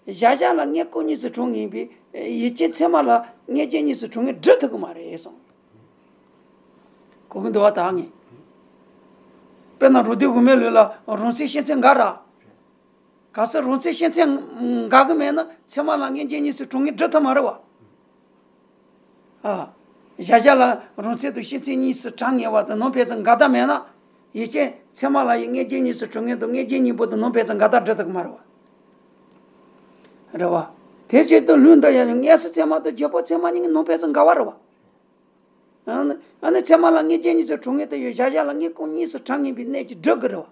གཞལ་བྱ་ལ་མངོན་ཀུན་གཉིས་སུ་གྲུབ་ངེས་པས་ཡུལ་ཅན་ཚད་མ་ལ་མངོན་རྗེས་གཉིས་སུ་གྲུབ་ངེས་སྒྲུབ་ཐུབ་ཀྱི་མ་རེད་གསུངས། གོ་གི་འདུག་བ་ད་ངས། དཔེར་ན་རོ་སྡེ་དབུ་མའི་ལུགས་ལ་རང་མཚན་ཤེས་མཚན་འགལ་ར། གལ་སྲིད་རང་མཚན་ཤེས་མཚན་འགལ་གྱི་མེད་ན་ཚད་མ་ལ་མངོན་རྗེས་གཉིས་སུ་གྲུབ་ངེས་སྒྲུབ་ཐུབ་མ་རེད་བ། ཨ། གཞལ་བྱ་ལ་རང་མཚན་དང་ཤེས་མཚན་གཉིས་སུ་གྲུབ་ངེས་པ་དང་ནང་ཕན་ཚུན་འགལ་ཟླ་མེད་ན། ཡུལ་ཅན་ཚད་མ་ལ་ཡང་མངོན་རྗེས་གཉིས་སུ་གྲུབ་ངེས་དང་མངོན་རྗེས་གཉིས་པོ་དང་ནང་ཕན་ཚུན་འགལ་ཟླ་སྒྲུབ་ཐུབ་ཀྱི་མ་རེད་བ། རེད་བ། དེ་བཞིན་དུ་ལུགས་འདི་ཡང་མངོན་སུམ་ཚད་མ་དང་རྗེས་དཔག་ཚད་མ་གཉིས་ཀྱི་ནང་ཕན་ཚུན་འགལ་བ་རེད་བ། ཨ་ནི་ཨ་ནི་ཚད་མ་ལ་མངོན་རྗེས་གཉིས་སུ་གྲུབ་ངེས་དེ་ཡང་གཞལ་བྱ་ལ་མངོན་ཀུན་གཉིས་སུ་གྲུབ་ངེས་པའི་གནད་ཀྱིས་སྒྲུབ་དགོས་རེད་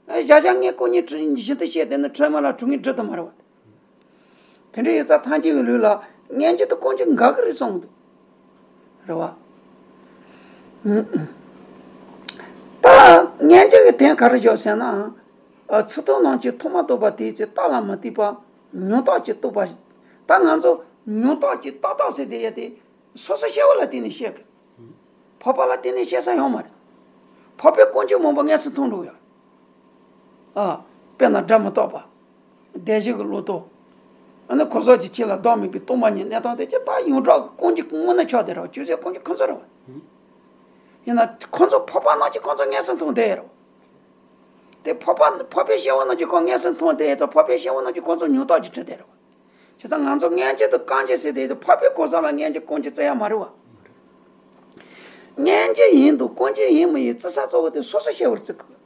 བ། གཞལ་བྱ་མངོན་ཀུན་གཉིས་བཞིན་དུ་བཤད་དེ་ནི་ཚད་མ་ལ་གྲུབ་ངེས་སྒྲུབ་ཐུབ་མ་རེད་བ། དེ་འདྲ་ཡིན་ཙང་ཐལ་འགྱུར་བའི་ལུགས་ལ་མངོན་རྗེས་དང་ཀུན་རྗེས་འགལ་གྱི་རེད་གསུངས་འདུག་རེད་བ། ད་མངོན་རྗེས་ཀྱི་དོན་ག་རེ་བཞག་ཟེར་ན། ཚུལ་མཐུན་སྣང་ཆུང་ཐོག་མར་རྟོགས་པ་དེའི་ཚེ་རྟགས་ལ་མ་ལྟོས་པར་མྱུར་མཐའ་ཅིག་རྟོགས་པ། ད་ང་ཚོ་མྱུར་མཐའ་ཅིག་ཏག་ཏག་ཟེར་དེ་ཡ་དེ། སོ་སོ་སྐྱེ་བོ་ལ་བརྟེན་ནས་བཤད་གི། འཕགས་པ་ལ་བརྟེན་ནས་བཤད་ས་ཡོད་མ་རེད། འཕགས་པས་ཀུན་རྗེས་མང་པོ་མངོན་སུམ་མཐོང་འགྲོ་ཡོད། ཨ། དཔེར་ན་སྒྲ་མི་རྟག་པ། བདེན་བཞི་གི་བློ་རྟོག་ཨ་ནི་གང་ཟག་གཅིག་ཆོས་ལ་བདག་མེད་པའི་སྟོང་པ་ཉིད་གནས་སྟངས་དེ་ཅི་ལྟར་ཡོངས་གྲགས་ཀྱི་ཀུན་རྗེས་དངོས་གནས་ཆགས་བསྡད་རེད་བ། ཆོས་ཟེར་ཀུན་རྗེས་ཁོ་ཚོ་རེད་བ། ཡིན་ན་ཁོ་ཚོ་འཕགས་པ་རྣམས་ཀྱིས་ཁོ་ཚོ་མངོན་སུམ་མཐོང་བསྡད་རེད་བ། དེ་འཕགས་པ་འཕགས་པའི་སྐྱེ་བོ་རྣམས་ཀྱིས་ཁོ་མངོན་སུམ་མཐོང་བསྡད་ཡོད་ཙང་འཕགས་པའི་སྐྱེ་བོ་རྣམས་ཀྱིས་ཁོ་ཚོ་མྱུར་མཐའ་ཅིག་གྲུབ་བསྡད་རེད་བ། བྱས་ཙང་ང་ཚོ་མངོན་རྗེས་དང་ཀུན་རྗེས་ཟེར་དེ་འཕགས་པའི་གོ་ས་ལ་མངོན་རྗེས་ཀུན་རྗེས་བརྩི་ཡ་མ་རེད་བ། མངོན་རྗེས་ཡིན་དང་ཀུན་རྗེས་ཡིན་མིན་ཡི་བརྩི་ས་གཙོ་བོ་དེ་སོ་སོ་སྐྱེ་བོར་བརྩི་དགོས།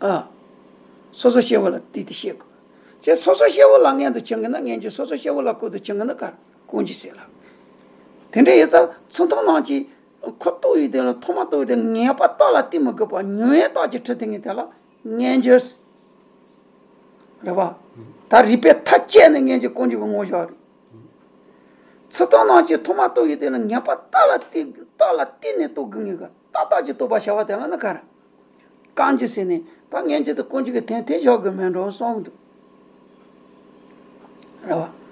ཨ། སོ་སོ་སྐྱེ་བོ་ལ་ལྟོས་ཏེ་བཤད་དགོས། བྱས་སོ་སོ་སྐྱེ་བོ་ལ་མངོན་དུ་བྱེད་དགོས་ན་མངོན་རྗེས། སོ་སོ་སྐྱེ་བོ་ལ་ཀུན་དུ་བྱེད་དགོས་ན་ཀུན་རྗེས་ཟེར་ལ། དེ་འདྲ་ཡིན་ཙང་ཚུལ་མཐུན་སྣང་ཆུང་ཁོ་རྟོགས་ཡོད་དེ་ལ་ཐོག་མ་རྟོགས་ཡོད་དེ་ངེས་པར་རྟགས་ལ་བརྟེན་མི་དགོས་པར་མྱུར་བའི་རྟགས་ཀྱིས་གྲུབ་སྟེ་ངེས་དེ་ལ། མངོན་རྗེས། རེད་བ། ད་རིགས་པས་མཐའ་དཔྱད་ནས་མངོན་རྗེས་ཀུན་རྗེས་ཀྱི་ངོ་བོ་བཞག་རེད། ཚུལ་མཐུན་སྣང་ཆུང་ཐོག་མ་རྟོགས་ཡོད་དེ་ལ་ངེས་པར་རྟགས་ལ་བརྟེན་རྟགས་ལ་བརྟེན་ནས་རྟོགས་དགོས་ངེས་གི་ཏག་ཏག་ཅིག་རྟོགས་པར་བྱ་བ་དེ་ལ་ནི་ག་རེ། ཀུན་རྗེས་ཟེར་ནས་ད་མངོན་རྗེས་དང་ཀུན་རྗེས་ཀྱི་དོན་དེ་བཞག་དགོས་མེད་འགྲོ་གསུངས་འདུག་རེད་བ།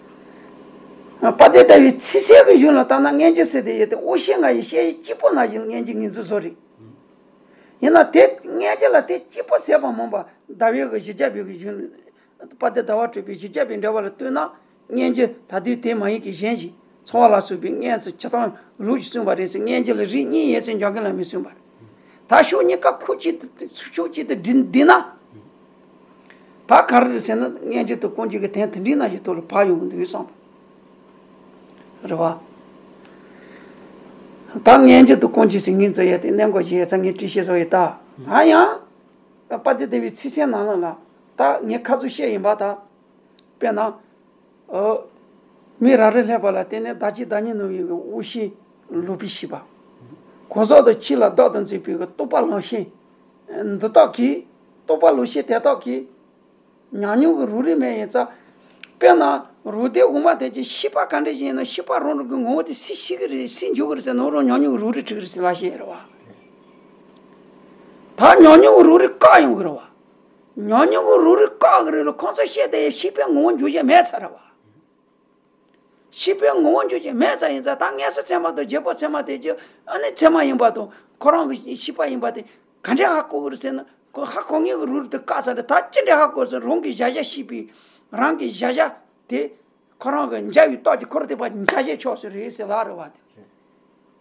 དཔལ་ལྡན་ཟླ་བའི་ཚིག་གསལ་གྱི་གཞུང་ལ་ལྟ་ན་མངོན་རྗེས་ཟེར་དེ་ཡོད་དེ་འོ་ཤེས་ང་ཡི་ཤེས་ཡུལ་གཅིག་པུ་ནང་བཞིན་མངོན་རྗེས་ངོས་འཛིན་བཟོ་རེད། ཡིན་ན་དེ་སྙན་བརྒྱུད་ལ་དེ་གཅིག་པོ་ཟད་པ་མིན་པ། ཟླ་བའི་གི་བཞི་བརྒྱ་པའི་གི་གཞུང་། དཔལ་ལྡན་ཟླ་བ་གྲགས་པའི་བཞི་བརྒྱ་པའི་འགྲེལ་པ་ལ་ལྟོས་ན། སྙན་བརྒྱུད་ད་དུས་དེ་མ་ཡིན་གྱི་གཞན་ཞིག་འཚོ་བ་ལ་སོགས་པའི་སྔོན་ཚུད་ཇི་ལྟར་ལུགས་ཀྱིས་གསུངས་པ་རེད་ཟེར། སྙན་བརྒྱུད་ལ་རིགས་གཉིས་ཡོད་ཟེར་འཇམ་མགོན་བླ་མས་གསུངས་པ་རེད། ད་ཕྱོགས་གཉིས་ཀ་ཁུག་གཅིག་ཏུ་ཕྱོགས་གཅིག་ཏུ་བསྡུས་བསྡུས་ན། ད་ག་རེ་རེད་ཟེར་ན། སྙན་བརྒྱུད་དང་དཀོན་བརྒྱུད་ཀྱི་དོན་དེ་འདྲའི་ནང་བཞིན་ཐོག་ལ་བབས་ཡོང་གི་འདུག་བསམ་པ་རེད་བ། ད་སྙན་བརྒྱུད་དང་དཀོན་བརྒྱུད་ཟེར་ངས་ཚོ་ཡ་དེ་གནད་འགག་ཅིག་ཡོད་ཙང་ངས་བྲིས་ཤེས་བཟོ་ཡོད་ད། ཨ་ཡང་། དཔལ་ལྡན་ཟླ་བའི་ཚིག་གསལ་ནང་ལ་ལ། ད་ངས་ཁ་ཚུར་བཤད་ཡིན་པ་ད། དཔེར་ན། ཨོ། མི་རབ་རིབ་སླེབས་པ་ལ་བརྟེན་ནས་ཟླ་གཅིག་ཟླ་གཉིས་ནང་བའི་དབུགས་ཤེས་ལུས་པའི་ཤེས་པ། གོ་ཟོག་དང་ཕྱི་ལ་བདག་ཏུ་འཛིན་པའི་རྟོག་པ་ལུས་ཤེས། འདི་དག་གིས། རྟོག་པ་ལུས་ཤེས་དེ་དག་གིས། ཉམས་མྱོང་གི་རང་རིག་མེད་ཡིན་ཙང་། དཔེར་ན། རང་སྡེ་དབུ་མ་དེ་གི་ཤེས་པ་ག་འདྲ་ཞིག་ཡིན་ན། ཤེས་པ་རང་རང་གི་ངོ་བོ་དེ་སུས་ཤེས་ཀྱི་རེད། སུས་འཇོག་གི་རེད་ཟེར་ན། རང་ཉམས་མྱོང་གི་རང་རིག་ཁྲིད་ཀྱི་རེད་ཟེར་ལབ་བཤད་ཡོད་རེད་བ། ད་ཉམས་མྱོང་གི་རང་རིག་བཀག་ཡོང་གི་རེད་བ། ཉམས་མྱོང་གི་རང་རིག་བཀག་གི་རེད་ལ། ཁོང་ཚོས་བཤད་དེ་ཤེས་པའི་ངོ་བོ་འཇོག་བྱེད་མེད་ཚར་རེད་བ། ཤེས་པའི་ངོ་བོ་འཇོག་བྱེད་མེད་ཙང་ཡིན་ཙང་། ད་སྔ་ཕྱི་ཚད་མ་དང་རྗེས་དཔག་ཚད་མ་དེ་ཀྱི་ཨ་ནི་ཚད་མ་ཡིན་པ་དང་ཁོ་རང་གི་ཤེས་པ་ཡིན་པ་དེ་ག་འདྲས་ཧ་གོ་གི་རེད་ཟེར་ན། ཁོ་ཧ་གོ་མཁན་གྱི་རང་རིག་དེ་བཀག་ཚར་རེད། ད་ཅི་འདྲས་ཧ་གོ་ཟེར། རང་གི་བཞག་བཞག་ཤེས་པའི་རང་གི་བཞག་བཞག་དེ། ཁོ་རང་གི་འཇལ་བའི་རྟགས་ཀྱིས་འཁོར་བསྡད་པ་འཇལ་བྱེད་ཕྱོགས་སུ་རེད་ཟེར་ལབ་རེད་བ་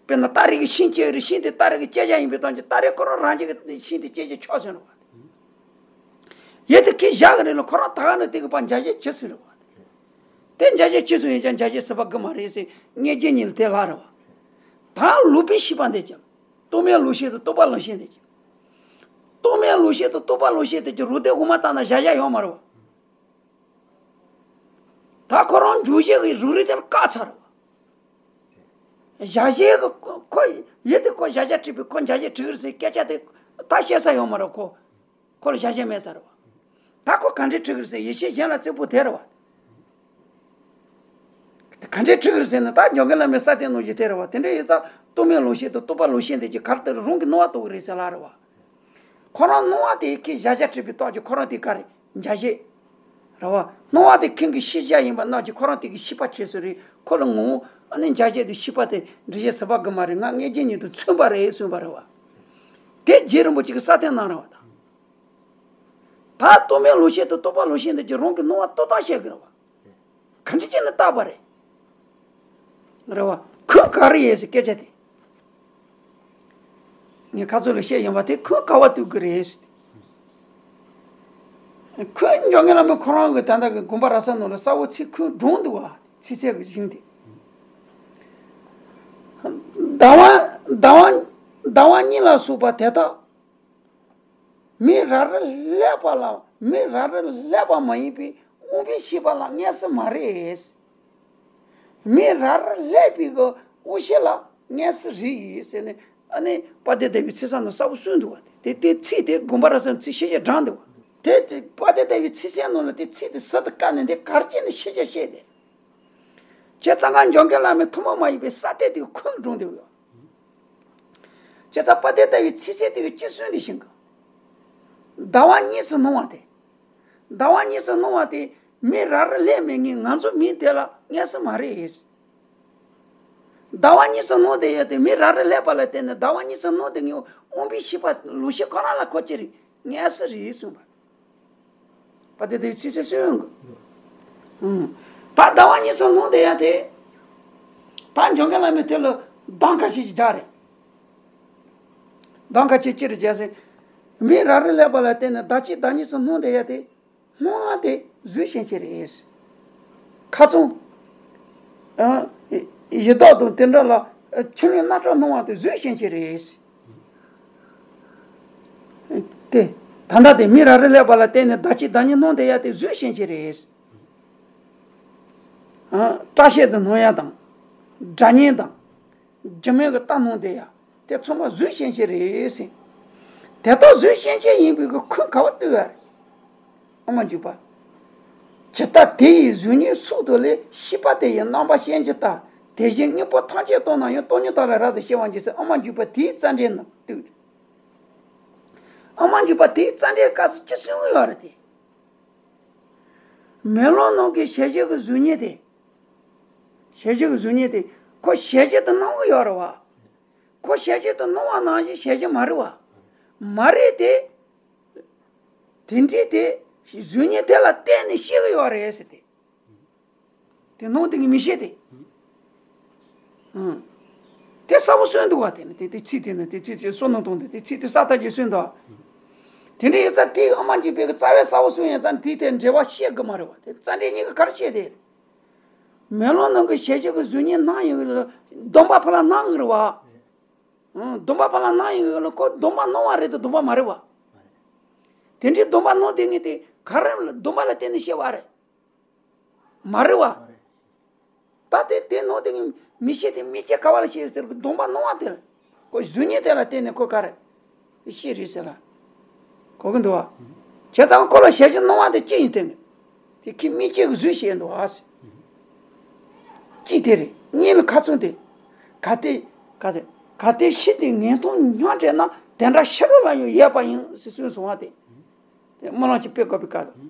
དེ། དཔེར་ན་སྟ་རེ་གི་ཤིང་སྐྱེ་རེད། ཤིང་དེ་སྟ་རེ་གི་སྐྱེ་བྱ་ཡིན་པའི་སྟངས་ཀྱིས། སྟ་རེ་ཁོ་རང་རང་བཞིན་གྱིས་ཤིང་དེ་སྐྱེ་བྱེད་ཕྱོགས་སུ་རེད་བ་དེ། ཡུལ་དེ་ཁོས་བཞག་གི་རེད་ལ། ཁོ་རང་ད་ག་ནས་དེ་གི་ཕར་འཇལ་བྱེད་བྱེད་སྲོལ་རེད་བ་དེ། དེ་འཇལ་བྱེད་བྱེད་སྲོལ་ཡིན་ཀྱང་འཇལ་བྱེད་ཟེར་བ་གི་མ་རེད་ཟེར། སྔ་རྗེས་གཉིས་ལ་དེ་ལབ་རེད་བ། ད་ལུས་པའི་ཤེས་པ་འདི་ཀྱང་། རྟོག་མེད་ལུས་ཤེས་དང་རྟོག་པ་ལུས་ཤེས་འདི་ཀྱང་། རྟོག་མེད་ལུས་ཤེས་དང་རྟོག་པ་ལུས་ཤེས་འདི་ཀྱང་རང་སྡེ་དབུ་མ་ལྟར་ན་བཞག་བཞག་ཡོད་མ་རེད་བ། ད་ཁོ་རང་འཇོག་བྱེད་ཀྱི་རང་རིག་དེ་ལ་བཀག་ཚར་བ། བཞག་བྱེད་ཀྱི་ཁོ། ཁོ་ཡུལ་དེ་ཁོ་བཞག་བྱ་ཁྲིད་པའི། ཁོ་འཇལ་བྱེད་ཁྲིད་ཀྱི་རེད་ཟེར་སྐད་ཆ་དེ་ད་བཤད་ས་ཡོད་མ་རེད་ཁོ། ཁོ་ལ་བཞག་བྱ་མེད་ས་རེད་བ། ད་ཁོ་ག་འདྲས་ཁྲིད་ཀྱི་རེད་ཟེར། ཡིད་ཆེས་གཞན་ལ་བརྩི་བོ་དེ་རེད་བ། ག་འདྲས་ཁྲིད་ཀྱི་རེད་ཟེར་ན། ད་འཇམ་མགོན་བླ་མའི་ས་སྟེང་ནང་བཞིན་དེ་རེད་བ། དེ་འདྲ་ཡིན་ཙང་རྟོག་མེད་ལུས་ཤེས་དང་རྟོག་པ་ལུས་ཤེས་འདི་ཀྱང་ག་རེ་ལྟར་རང་གི་སྣང་བ་རྟོགས་ཀྱི་རེད་ཟེར་ལབ་རེད་བ། ཁོ་རང་སྣང་བ་དེ་ཁོས་བཞག་བྱ་ཁྲིད་པའི་རྟགས་ཀྱིས་ཁོ་རང་དེ་ག་རེ་འཇལ་བྱེད་རེད་བ། སྣང་བ་དེ་ཁོང་གི་ཤེས་བྱ་ཡིན་པ་རྣམས་ཀྱིས་ཁོ་རང་དེ་གི་ཤེས་པ་བྱེད་སྲོལ་རེད། ཁོ་ལ་ངོ་བོ་ཨ་ནི་འཇལ་བྱེད་དེ་ཤེས་པ་དེ་འདྲི་བྱེད་ཟེར་བ་གི་མ་རེད། ང་སྔ་རྗེས་གཉིས་དང་མཚུངས་པ་རེད་གསུངས་པ་རེད་བ། དེ་རྗེ་རིན་པོ་ཆེ་གི་ས་སྟེང་གནང་རེད་བ་ད། ད་རྟོག་མེད་ལུས་ཤེས་དང་རྟོག་པ་ལུས་ཤེས་འདི་ཀྱང་རང་གི་སྣང་བ་རྟོགས་སྟངས་བཤད་ཀྱི་རེད་བ། ག་འདྲ་བྱས་ནས་བཏགས་པ་རེད། རེད་བ། ཁུངས་ག་རེ་ཡོད་ཟེར་སྐད་ཆ་དེ། ངས་ཁ་ཚུར་ལ་བཤད་ཡོང་བ་དེ་ཁུངས་ག་པར་གཏུག་གི་རེད་ཟེར། ཁུངས་འཇམ་མགོན་བླ་མ་ཁོ་རང་གི་ད་ལྟ་གི་དགོངས་པ་རབ་གསལ་ནང་ལ་གསལ་བོ་ཚིག་ཁུངས་དྲངས་འདུག་བ། ཚིག་གསལ་གྱི་གཞུང་དེ། ཟླ་བ། ཟླ་བ། ཟླ་བ་གཉིས་ལ་སོགས་པ་དེ་དག་མི་རབ་རིབ་སླེབས་པ་ལ། མི་རབ་རིབ་སླེབས་པ་མ་ཡིན་པའི་དབང་པོའི་ཤེས་པ་ལ་གནས་ས་མ་རེད། མི་རབ་རིབ་སླེབས་པའི་གི་དབང་ཤེས་ལ་གནས་ས་རེད་ཟེར་ནས། ཨ་ནི་དཔལ་ལྡན་ཟླ་བའི་ཚིག་གསལ་ནང་གསལ་པོ་གསུངས་འདུག་བ། དེ་དེ་ཚིག་དེ་དགོངས་པ་རབ་གསལ་ཚིག་ཤེས་བྱ་དྲངས་འདུག་བ། དེ་དེ་དཔལ་ལྡན་ཟླ་བའི་ཚིག་གསལ་ནང་ལ་དེ་ཚིག་དེ་ཟུར་དུ་བཀར་ནས་འདི་ག་རེ་བྱས་ནས་ཤེས་བྱ་བཤད་དེ། བྱས་ཙང་ང་འཇམ་མགོན་བླ་མའི་ཐུན་མོང་མ་ཡིན་པའི་ས་སྟེང་དེ་གི་ཁུངས་དྲངས་འདུག་ཡོད། བྱས་ཙང་དཔལ་ལྡན་ཟླ་བའི་ཚིག་གསལ་དེ་གི་ཅི་གསུངས་དེ་ཤེས་གི། ཟླ་བ་གཉིས་སུ་སྣང་བ་དེ། ཟླ་བ་གཉིས་སུ་སྣང་བ་དེ་མི་རབ་རིབ་སླེབས་མེད་མཁན་ང་ཚོ་མིའི་དེ་ལ་གནས་ས་མ་རེད། ཟླ་བ་གཉིས་སུ་སྣང་དེ་ཡོད་དེ། མི་རབ་རིབ་སླེབས་པ་ལ་བརྟེན་ནས་ཟླ་བ་གཉིས་སུ་སྣང་དེ་ངའི་དབང་པོའི་ཤེས་པ་ལུས་ཤེས་ཁོ་རང་ལ་ཁོ་ཅི་རེད། གནས་ས་རེད་གསུངས་པ། དཔལ་ལྡན་ཟླ་བའི་ཚིག་གསལ་གསུངས་ཡོང་གི། ཨང་། ད་ཟླ་བ་གཉིས་སུ་སྣང་དེ་ཡང་དེ། ད་འཇམ་མགོན་བླ་མའི་དེ་ལ་གདམས་ཁ་ཤས་ཤིག་རྒྱག་རེད། གདམས་ཁ་ཤས་ཅི་རེད་ཟེར་ན། མི་རབ་རིབ་སླེབས་པ་ལ་བརྟེན་ནས་ཟླ་གཅིག་ཟླ་གཉིས་སུ་སྣང་དེ་ཡང་དེ། སྣང་བ་དེ་གཟུགས་ཤན་ཤན་རེད། ཁ་ཚང་། ཨ། ཡི་དྭགས་དང་དེ་འདྲ་ལ་ཆུ་ལྷུན་སྣ་ཁྲག་སྣང་བ་དེ་གཟུགས་ཤན་ཤན་རེད། དེ། ད་ལྟ་དེ་མི་རབ་རིབ་སླེབས་པ་ལ་བརྟེན་ནས་ཟླ་གཅིག་ཟླ་གཉིས་སྣང་དེ་ཡང་དེ་གཟུགས་ཤན་ཤན་རེད། ཨ། སྐྲ་ཤད་དུ་སྣང་ཡ་དང་། སྒྲ་སྙན་དང་། སྒྱུ་མའི་གི་རྟ་སྣང་དེ་ཡང་དེ་ཚང་མ་གཟུགས་ཤན་ཤན་རེད་ཟེར། དེ་དག་གཟུགས་ཤན་ཤན་ཡིན་པའི་གི་ཁུངས་ག་པར་གཏུགས་པ་རེད། ཨ་མ་འཇུག་པ། ཇི་ལྟར་དེ་ཡི་གཟུགས་བརྙན་སུག་ཏུ་ལས། ཤེས་པ་དེ་ཡི་རྣམ་པ་ཤན་ཇི་ལྟར། དེ་བཞིན་དངོས་པོ་ཐམས་ཅད་རྟོག་ན་ཡང་། སྟོང་ཉིད་དག་ལས་རབ་ཏུ་ཕྱེ་བར་འགྱུར་ཟེར། ཨ་མ་འཇུག་པ་དེའི་རྩ་འགྲེལ་ནང་གཏུགས། ཨ་མ་འཇུག་པ་དེའི་རྩ་འགྲེལ་སྐབས་སུ་ཅི་གསུང་གི་ཡོད་རེད་དེ། མེ་ལོང་ནང་གི་ཞལ་བཞི་གི་གཟུགས་བརྙན་དེ། ཞལ་བཞི་གི་གཟུགས་བརྙན་དེ་ཁོ་ཞལ་བཞི་དུ་སྣང་གི་ཡོད་རེད་བ། ཁོ་ཞལ་བཞི་དུ་སྣང་བ་ནང་བཞིན་ཞལ་བཞི་མ་རེད་བ། མ་རེད་དེ། དེ་འདྲའི་དེ་གཟུགས་བརྙན་དེ་ལ་བལྟས་ནས་ཤེས་ཀྱི་ཡོད་རེད་ཟེར་ཏེ། དེ་ནང་དེ་གི་མིག་ཤེས་དེ། ཨང་། དེ་གསལ་པོ་གསུངས་འདུག་བ། དེ་ནི་དེ་དེ་ཚིག་དེ་ནི་དེ་ཚིག་དེ་བསོད་ནམས་གཏོང་དེ་དེ་ཚིག་དེ་ས་ཐག་གིས་གསུངས་འདུག་དེ་འདྲའི་ཡིན་ཙང་དེའི་ཨ་མ་འཇིགས་པའི་གི་རྩ་བའི་གསལ་པོ་གསུངས་ཡིན་ཙང་དེའི་དེ་འགྲེལ་པ་བཤད་དགོས་མ་རེད་བ། དེ་རྩ་འགྲེལ་གཉིས་ཀྱིས་ག་རེ་བཤད་དེ། མེ་ལོང་ནང་གི་ཞལ་བཞུགས་ཀྱི་གཟུགས་བརྙན་སྣང་ཡོང་གི་ལ་སྡོམ་པ་ཕར་ལ་སྣང་གི་རེད་བ། ཨང་། སྡོམ་པ་ཕར་ལ་སྣང་ཡོང་གི་ལ་ཁོ་སྡོམ་པ་སྣང་བ་རེད་དེ་སྡོམ་པ་མ་རེད་བ། དེ་འདྲའི་སྡོམ་པ་སྣང་དེ་ངས་དེ་ག་རེ་སྡོམ་པ་ལ་བརྟེན་ནས་བཤད་པ་རེད། མ་རེད་བ། མ་རེད། ད་དེ་དེ་ནང་དེ་ངས་མིག་ཤེས་དེ་མིག་ཤེས་ག་བ་ལ་ཤེས་ཟེར་གི་སྡོམ་པ་སྣང་བ་དེ་ལ། ཁོ་གཟུགས་བརྙན་དེ་ལ་བརྟེན་ནས་ཁོ་ག་རེ་ཤེས་རེད་ཟེར་ལ། གོ་གི་འདུག་བ། བྱས་ཙང་ཁོ་ལ་ཞལ་བཞུགས་སྣང་བ་དེ་ཅི་ཡིན་དེ་ནི། དེ་ཁྱི་མིག་ཤེས་ཀྱི་གཟུགས་ཤེས་འདུག་བ། ཅི་དེ་རེད། གཉིས་ལ་ཁ་ཚོན་དེ། གལ་ཏེ། གལ་ཏེ། གལ་ཏེ་ཤི་དེ་ངན་སྟོང་སྙོམས་བྲལ་ན་དེ་འདྲ་ཤི་རོ་ལ་ཡང་ཡོད་པ་ཡིན་ཟེར་གསུངས་སོང་བ་དེ། དེ་སྨོན་ལམ་གྱི་དཔེ་བཀོད་པའི་སྐབས་དུ།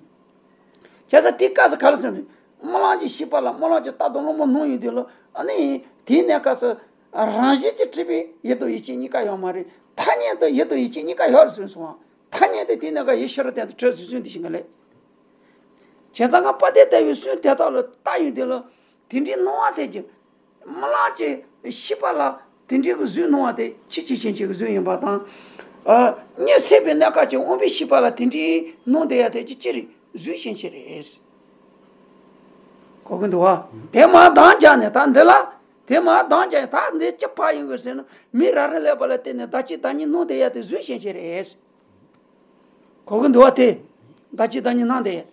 བྱས་ཙང་དེའི་སྐབས་སུ་ག་རེ་ཟེར་ནས། སྨོན་ལམ་གྱི་ཤེས་པ་ལ་སྨོན་ལམ་གྱི་རྟགས་དང་གླེང་མོལ་སྣང་ཡོང་དུས་ལ་ཨ་ནི། དེའི་གནས་སྐབས་སུ་རང་བཞིན་གྱིས་གྲུབ་པའི་ཡུལ་དང་ཡུལ་ཅན་གཉིས་ཀ་ཡོད་མ་རེད། ཐ་སྙད་དུ་ཡུལ་དང་ཡུལ་ཅན་གཉིས་ཀ་ཡོད་རེད་གསུངས་སོང་བ། ཐ་སྙད་དུ་དེའི་གནས་སྐབས་ཡུལ་ཤི་རོ་དོན་དུ་གྲུབ་ཟེར་གསུངས་དེ་བཞིན་ག་ལས། བྱས་ཙང་ང་དཔལ་ལྡན་ལྟ་བུའི་གསུང་དེ་དག་ལ་བལྟ་ཡོང་དུས་ལ། དེ་འདྲའི་སྣང་བ་དེ་ཀྱི། སྨོན་ལམ་གྱི་ཤེས་པ་ལ་དེ་འདྲའི་གི་གཟུགས་སྣང་བ་དེ་ཁྱི་ཁྱི་ཤེས་བྱའི་གི་གཟུགས་ཡིན་པ་དང་། ཨ། གཉིད་སད་པའི་གནས་སྐབས་ཀྱི་དབང་པོའི་ཤེས་པ་ལ་དེ་འདྲའི་སྣང་བསྡད་ཡ་དེ་ཅི་ཅི་རེད། གཟུགས་ཤེས་བྱ་རེད། གོ་གི་འདུག་བ། དེ་མ་གདངས་བྱས་ནས་ད་འདི་ལ། དེ་མ་གདངས་བྱས་ནས་ད་འདི་ཅི་ཕ་ཡིན་དགོས་ཟེར་ན་མི་རབ་རིབ་ཀླད་པ་ལ་བརྟེན་ནས་ད་ཅི་ད་གཉིད་སྣང་བསྡད་ཡ་དེ་གཟུགས་ཤེས་བྱ་རེད། གོ་གི་འདུག་བ། དེ་ད་ཅི་ད་གཉིད་སྣང་བསྡད་ཡ།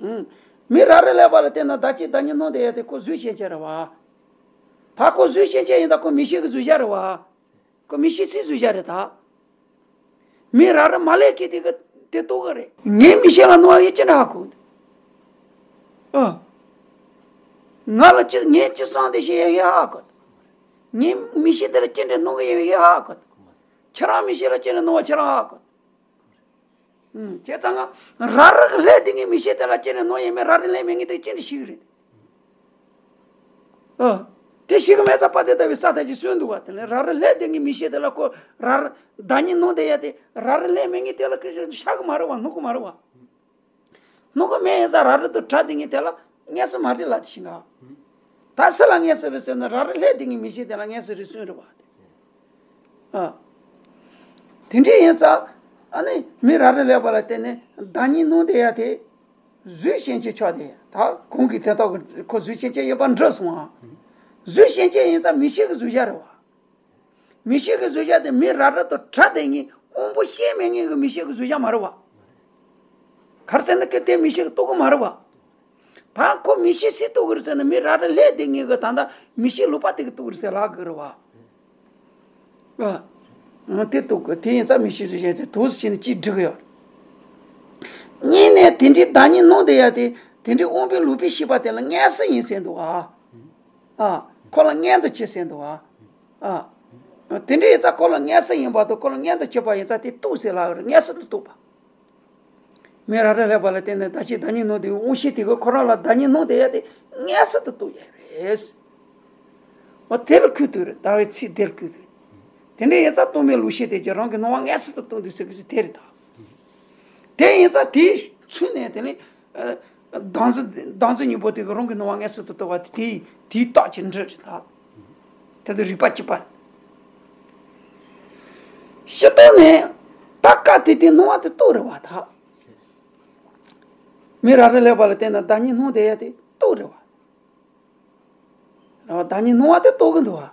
ཨུམ། མི་རབ་རིབ་ཀླད་པ་ལ་བརྟེན་ན་ད་ཅི་ད་གཉིད་སྣང་བསྡད་ཡ་དེ་ཁོ་གཟུགས་ཤེས་བྱ་རེད་བ། ད་ཁོ་གཟུགས་ཤེས་བྱ་ཡིན་ད་ཁོ་མིག་ཤེས་ཀྱི་གཟུགས་བྱ་རེད་བ། ཁོ་མིག་ཤེས་སའི་གཟུགས་བྱ་རེད་ད། མི་རབ་རིབ་མ་ཀླད་ཀྱི་དེ་གི་དེ་རྟོགས་གི་རེད། ངའི་མིག་ཤེས་ལ་སྣང་བ་ཡིན་ཅི་འདྲ་ཧ་གོ། ཨ། ང་ལ་ཅི་ངས་ཅི་བསམ་དེ་ཤེས་ཡ་ཧ་གོ། ངའི་མིག་ཤེས་དེ་ལ་ཅི་འདྲ་སྣང་གི་ཡོད་ཡ་ཧ་གོ། ཁྱེད་རང་མིག་ཤེས་ལ་ཅི་འདྲ་སྣང་བ་ཁྱེད་རང་ཧ་གོ། ཨུམ། བྱས་ཙང་ང་རབ་རིབ་ཀླད་དེ་ངའི་མིག་ཤེས་དེ་ལ་ཅི་འདྲ་སྣང་ཡིན་མིན་རབ་རིབ་ཀླད་མེད་ངས་དེ་ཅི་འདྲ་ཤེས་གི་རེད། ཨ། དེ་ཤེས་གི་མེད་ཙང་དཔལ་ལྡན་ལྟ་བུའི་ས་ཐག་ཅིག་གསོན་འདུག་བ། དེ་ནས་རབ་རིབ་ཀླད་དེ་ངའི་མིག་ཤེས་དེ་ལ་ཁོ་རབ་རིབ་ཟླ་ཉིན་སྣང་བསྡད་ཡ་དེ་རབ་རིབ་ཀླད་མེད་ངས་དེ་ལ་ཁོ་ཤར་གི་མ་རེད་བ། སྣང་གི་མ་རེད་བ། སྣང་གི་མེད་ཡིན་ཙང་རབ་རིབ་དང་བྲལ་དེ་ངས་དེ་ལ་དངོས་སུ་མ་རེད་ལབ་དེ་ཤེས་ག། ད་སུ་ལ་དངོས་སུ་རེད་ཟེར་ན་རབ་རིབ་ཀླད་དེ་ངའི་མིག་ཤེས་དེ་ལ་དངོས་སུ་རེད་གསུངས་རེད་བ། ཨ། དེ་འདྲ་ཡིན་ཙང་ཨ་ནི་མི་རབ་རིབ་ཀླད་པ་ལ་བརྟེན་ནས་ཟླ་ཉིན་སྣང་བསྡད་ཡ་དེ། གཟུགས་ཤེས་བྱའི་ཕྱོགས་དེ་ད་གོང་གི་དེ་དག་གི་ཁོ་གཟུགས་ཤེས་བྱ་ཡོད་པ་འགྲིག་སོང་ཨ། གཟུགས་ཤེས་བྱ་ཡིན་ཙང་མིག་ཤེས་ཀྱི་གཟུགས་བྱ་རེད་བ། མིག་ཤེས་ཀྱི་གཟུགས་བྱ་དེ་མི་རབ་རིབ་དང་བྲལ་དེ་ངའི་དབང་པོ་ཤེས་མེད་ངེས་ཀྱི་མིག་ཤེས་ཀྱི་གཟུགས་བྱ་མ་རེད་བ། ག་རེ་ཟེར་ན་ཁོ་དེ་མིག་ཤེས་ཀྱིས་རྟོགས་ཀྱི་མ་རེད་བ། ད་ཁོ་མིག་ཤེས་སུས་རྟོགས་ཀྱི་རེད་ཟེར་ན་མི་རབ་རིབ་ཀླད་དེ་ངེས་ཀྱི་ད་ལྟ་མིག་ཤེས་ལུག་པ་དེ་གིས་རྟོགས་ཀྱི་རེད་ཟེར་ལབ་དགོས་རེད་བ། ཨ། དེ་རྟོགས་དགོས། དེ་ཡིན་ཙང་མིག་ཤེས་སུ་བྱས་ཏེ་དུས་སུ་ཕྱིན་ནས་ཅིས་འགྲིག་གི་ཡོད། གཉིས་ནས་དེ་འདྲའི་ཟླ་ཉིན་སྣང་བསྡད་ཡ་དེ་དེ་འདྲའི་དབང་པོའི་ལུག་པའི་ཤེས་པ་དེ་ལ་དངོས་སུ་ཡིན་ཟེར་འདུག་ཨ། ཨ། ཁོ་ལ་མངོན་དུ་བྱེད་ཟེར་འདུག་ཨ། ཨ། དེ་འདྲ་ཡིན་ཙང་ཁོ་ལ་དངོས་སུ་ཡིན་པ་དང་ཁོ་ལ་མངོན་དུ་བྱེད་པ་ཡིན་ཙང་དེ་རྟོགས་ཟེར་ལབ་ཡོད་རེད། དངོས་སུ་དུ་རྟོགས་པ། མི་རབ་རིབ་ཀླད་པ་ལ་བརྟེན་ནས་ཟླ་གཅིག་ཟླ་གཉིས་སྣང་བསྡད་ཡོད་དབང་ཤེས་དེ་གིས་ཁོ་རང་ལ་ཟླ་གཉིས་སྣང་བསྡད་ཡ་དེ་དངོས་སུ་དུ་རྟོགས་ཡ་རེད། འོ་དེ་ལ་ཁུལ་དུ་རེད། ཟླ་བའི་ཚིག་དེ་ལ་ཁུལ་དུ་རེད། དེ་འདྲ་ཡིན་ཙང་སྟོང་པའི་ལུགས་ཤེས་དེ་ཀྱང་རང་གི་སྣང་བ་དངོས་སུ་དུ་རྟོགས་འདུག་ཟེར་གི་ཟེར་དེ་རེད་ད། དེ་ཡིན་ཙང་དེའི་ཚུལ་ནས་དེ་ནི། ཨ། བདག་འཛིན་བདག་འཛིན་གཉིས་པོ་དེ་གིས་རང་གི་སྣང་བ་དངོས་སུ་དུ་རྟོགས་པ་དེ་དེའི་དེའི་རྟགས་ཀྱི་འབྲས་རེད་ད། དེ་དང་རིགས་པ་གཅིག་པ་རེད། སྤྱིར་བཏང་ནས་ད་སྐབས་དེ་དེའི་སྣང་བ་དེ་རྟོགས་རེད་བ་ད། མི་རབ་རིབ་ཀླད་པ་ལ་བརྟེན་ནས་ཟླ་གཉིས་སྣང་བསྡད་ཡ་དེ་རྟོགས་རེད་བ། རེད་བ། ཟླ་གཉིས་སྣང་བ་དེ་རྟོགས་གི་འདུག་བ།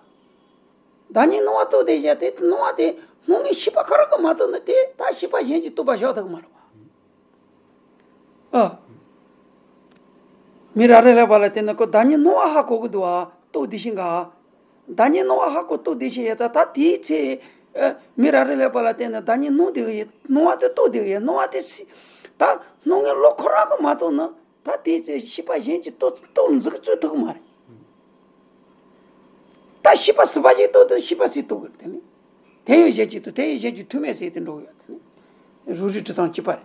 ཟླ་གཉིས་སྣང་བ་རྟོགས་བསྡད་བཞག་དེ་སྣང་བ་དེ་སྣང་ངེས་ཤེས་པ་ཁོ་རང་གིས་མ་རྟོགས་ན་དེ་ད་ཤེས་པ་གཞན་གྱིས་རྟོགས་པ་ཞིག་ཐུབ་ཀྱི་མ་རེད་བ། ཨ། མི་རབ་རིབ་ཀླད་པ་ལ་བརྟེན་ནས་ཁོ་ཟླ་གཉིས་སྣང་བ་ཧ་གོ་གི་འདུག་བ། རྟོགས་བསྡད་ཤིང་ག། ཟླ་གཉིས་སྣང་བ་ཧ་གོ་རྟོགས་བསྡད་ཤིང་ཡོད་ཙང་ད་དེའི་ཚེ། ཨ། མི་རབ་རིབ་ཀླད་པ་ལ་བརྟེན་ནས་ཟླ་གཉིས་སྣང་བསྡད་གི་ཡོད། སྣང་བ་དེ་རྟོགས་བསྡད་གི་ཡོད། སྣང་བ་དེ་སི། ད་སྣང་ངེས་བློ་ཁོ་རང་གིས་མ་རྟོགས་ན། ད་དེའི་ཚེ་ཤེས་པ་གཞན་གྱིས་རྟོགས་རྟོགས་འཛིན་གྱི་རྩོད་ཐུབ་ཀྱི་མ་རེད། ད་ཤེས་པ་སྲིད་པ་ཞིག་རྟོགས་དེ་ཤེས་པ་སྲིད་རྟོགས་ཀྱི་རེད་དེ་ནི། དེ་ཡང་གཞན་གྱིས་རྟོགས་དེ་ཡང་གཞན་གྱིས་ཐུབ་མེད་ཟེར་དེ་འགྲོ་གི་ཡོད་དེ་ནི། རང་རིག་གྲུབ་སྟངས་གཅིག་པ་རེད།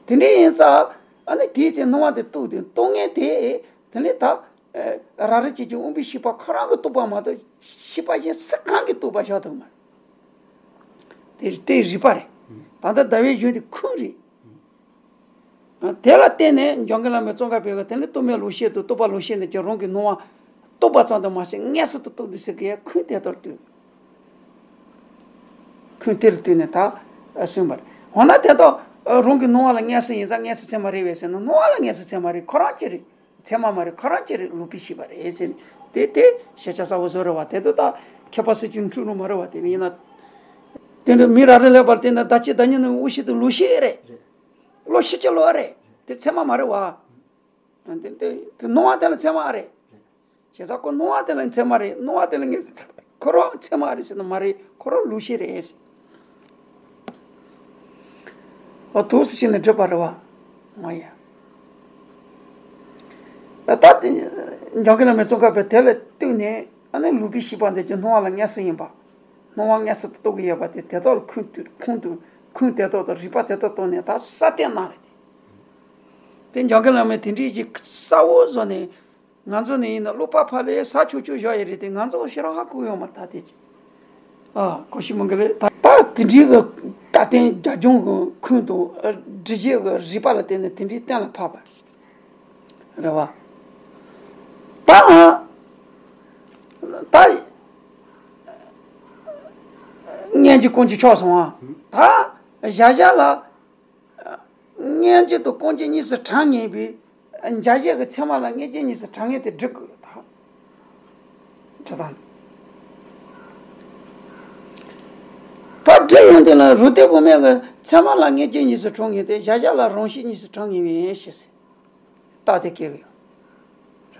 དེ་འདྲ་ཡིན་ཙང་ཨ་ནི་དེའི་ཚེ་སྣང་བ་དེ་རྟོགས་དེ་རྟོགས་ངེས་དེ་དེ་ནི་ད་རབ་རིབ་ཅན་གྱི་དབང་པོའི་ཤེས་པ་ཁོ་རང་གིས་རྟོགས་པ་མ་གཏོགས་ཤེས་པ་གཞན་སུ་གང་གིས་རྟོགས་པ་ཞིག་ཐུབ་ཀྱི་མ་རེད། དེ་རྟེན་རིག་པ་རེད། ད་ལྟ་ཟླ་བའི་གཞུང་དེ་ཁུངས་རེད། དེ་ལ་བརྟེན་ནས་འཇམ་མགོན་བླ་མའི་ཙོང་ཁ་པའི་གི་དེ་ནི་རྟོག་མེད་ལུགས་ཤེས་དང་རྟོག་པ་ལུགས་ཤེས་ནས་ཀྱང་རང་གི་སྣང་བ་རྟོགས་པ་ཙམ་དུ་མ་ཟད་མངོན་སུམ་དུ་རྟོགས་འདུག་ཟེར་གི་ཡ་ཁུངས་དེ་ལྟར་བསྟན། ཁུངས་དེ་ལ་བསྟུན་ནས་ད་གསུངས་པ་རེད། འོ་ན་དེ་དག་རང་གི་སྣང་བ་ལ་མངོན་སུམ་ཡིན་ཙང་མངོན་སུམ་ཚད་མ་རེད་པས་ཟེར་ན་སྣང་བ་ལ་མངོན་སུམ་ཚད་མ་རེད། ཁོ་རང་ཅི་རེད། ཚད་མ་མ་རེད། ཁོ་རང་ཅི་རེད། ལུགས་པས་ཤེས་པ་རེད་ཟེར་ནས་དེ་དེ་ཤེས་བྱ་གསལ་བོ་བཟོ་རེད་བ། དེ་དུ་ད་མཁས་པ་སུ་ཅིག་འཁྲུལ་རུང་མ་རེད་བ། དེ་ཡིན་ན་དེ་འདྲ་མི་ར་རེ་ལས་པར་དེ་ན་ད་ཅི་ད་ཉིན་ནས་དབུ་ཤེས་དང་ལུགས་ཤེས་རེད། བློ་ཤེས་ཀྱི་བློ་རེད། དེ་ཚད་མ་མ་རེད་བ། དེ་དེ་དེ་སྣང་བ་དེ་ལ་ཚད་མ་རེད། བྱས་ཙང་ཁོ་སྣང་བ་དེ་ལ་ཚད་མ་རེད། སྣང་བ་དེ་ལ་ངེས་ཁོ་རང་ཚད་མ་རེད་ཟེར་ན་མ་རེད། ཁོ་རང་ལུགས་ཤེས་རེད། འོ་ཐུགས་སུ་ཆུད་ནས་སྒྲུབ་པ་རེད་བ། མ་ཡ། ད་ལྟ་དེ་འཇམ་མགོན་བླ་མའི་ཙོང་ཁ་པས་དེ་ལ་བསྟུན་ནས་ཨ་ནི་ལུགས་པས་ཤེས་པ་འདི་ཀྱང་སྣང་བ་ལ་མངོན་སུམ་ཡིན་པ། སྣང་བ་མངོན་སུམ་དུ་རྟོགས་ཀྱི་ཡོད་པ་དེ་དེ་དག་ལ་ཁུངས་དུ་ཁུངས་དུ་ཁུངས་དེ་དག་དང་རིགས་པ་དེ་དག་བཏོན་ནས་ད་གསལ་བསྟན་གནང་རེད། དེ་འཇམ་མགོན་བླ་མས་དེ་འདྲའི་ཅིག་གསལ་བོ་བཟོ་ནས། ང་ཚོ་ནི་ཡིན་ན་བློ་ཕ་ཕ་ལས་ས་ཆུ་ཆུ་བཞག་ཡི་རེད་དེ་ང་ཚོ་ཞེ་དྲག་ཧ་གོ་ཡོད་མ་རེད་ད་དེ་ཅི། ཨ་གོ་ཤི་མང་གི་རེད་ད། ད་དེ་འདྲའི་གི་བཀའ་བསྟན་རྒྱ་གཞུང་གི་ཁུངས་དང་འགྲེལ་བཤད་གི་རིགས་པ་ལ་བརྟེན་ནས་དེ་འདྲའི་གཏན་ལ་ཕབ་པ་རེད་བ། ད་ད་སྙན་གྱི་ཀུན་གྱི་ཆགས་སོང་ཨ། ད་བཞག་བཞག་ལ། སྙན་བརྒྱུད་དང་རྐང་འགྱུར་གཉིས་སུ་གྲངས་ངེས་པའི་འཇའ་ཟེར་གྱི་ཚད་མ་ལ་སྙན་བརྒྱུད་གཉིས་སུ་གྲངས་ངེས་ཏེ་སྒྲུབ་དགོས་ད། ད་སྒྲུབ་ཡོང་དུས་ལ་རུ་ཏེ་གོ་མེ་གི་ཚད་མ་ལ་སྙན་བརྒྱུད་གཉིས་སུ་གྲངས་ངེས་ཏེ་འཇའ་ལ་རང་བཞིན་གཉིས་སུ་གྲངས་ངེས་པའི་ཞེས་ཟེར། རྟགས་དེ་སྐྱེ་གི་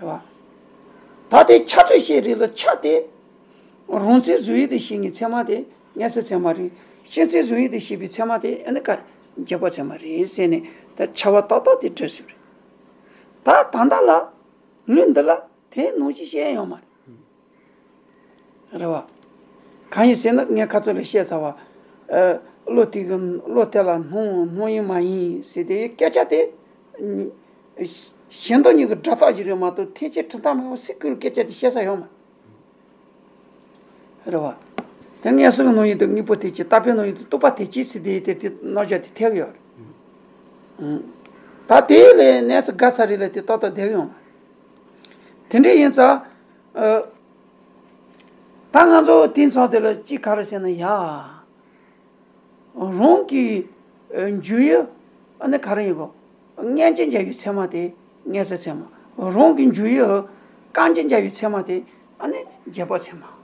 ཡོད། རེད་བ། ད་དེ་ཆ་འདྲ་བཤད་རེད་ལ་ཆ་དེ། རང་མཚན་བཟོ་ཡུལ་དུ་ཤེས་ངེས་ཚད་མ་དེ་མངོན་སུམ་ཚད་མ་རེད། ཤེས་མཚན་བཟོ་ཡུལ་དུ་ཤེས་པའི་ཚད་མ་དེ་ཨ་ནི་ག་རེ་རྗེས་དཔག་ཚད་མ་རེད་ཟེར་ནས་ད་ཆ་བ་ཏག་ཏག་དེ་འགྲེལ་ཚུལ་རེད། ད་ད་ལྟ་ལ་ལུས་འདི་ལ་དེ་ནང་བཞིན་བཤད་ཡོད་མ་རེད། རེད་བ། གང་ཡིན་ཟེར་ན་ངས་ཁ་ཚོད་ལ་བཤད་ཚར་བ། ཨ། བློ་དེ་གི་བློ་དེ་ལ་སྣང་སྣང་ཡིན་མ་ཡིན་ཟེར་དེ་སྐད་ཆ་དེ། གཞན་དག་གཉིས་ཀྱི་སྒྲ་རྟགས་ཤིག་རེད་མ་གཏོགས་ཐེག་ཆེན་ཁྲིམས་རྟགས་མེད་པ་སེ་ཀུན་སྐད་ཆ་དེ་བཤད་ས་ཡོད་མ་རེད་བ། དེ་མངོན་སུམ་གྱི་སྣང་ཡུལ་དང་དངོས་པོ་ཐེག་ཆེན་རྟག་པའི་སྣང་ཡུལ་དང་རྟོག་པ་ཐེག་ཆེན་ཟེར་དེ་དེ་དེ་རྣམ་གཞག་དེ་ཐེག་ཡོད་རེད། ད་དེ་ལས་གནས་ཚུལ་འགའ་ཚར་རེ་ལ་དེ་ཏག་ཏག་བསྡད་ཡོང་། དེ་འདྲ་ཡིན་ཙང་། ཨ། ད་ང་ཚོ་དེང་སང་དེ་ལ་ཅི་ག་རེ་ཟེར་ན་ཡ། རང་གི་འཇུག་ཡུལ་ཨ་ནི་ག་རེ་ཡིན་གོ། སྙན་གྱི་འཇའ་བའི་ཚད་མ་དེ་མངོན་སུམ་ཚད་མ། རང་གི་འཇུག་ཡུལ་རྐང་གྱི་འཇའ་བའི་ཚད་མ་དེ་ཨ་ནི་རྗེས་དཔག་ཚད་མ།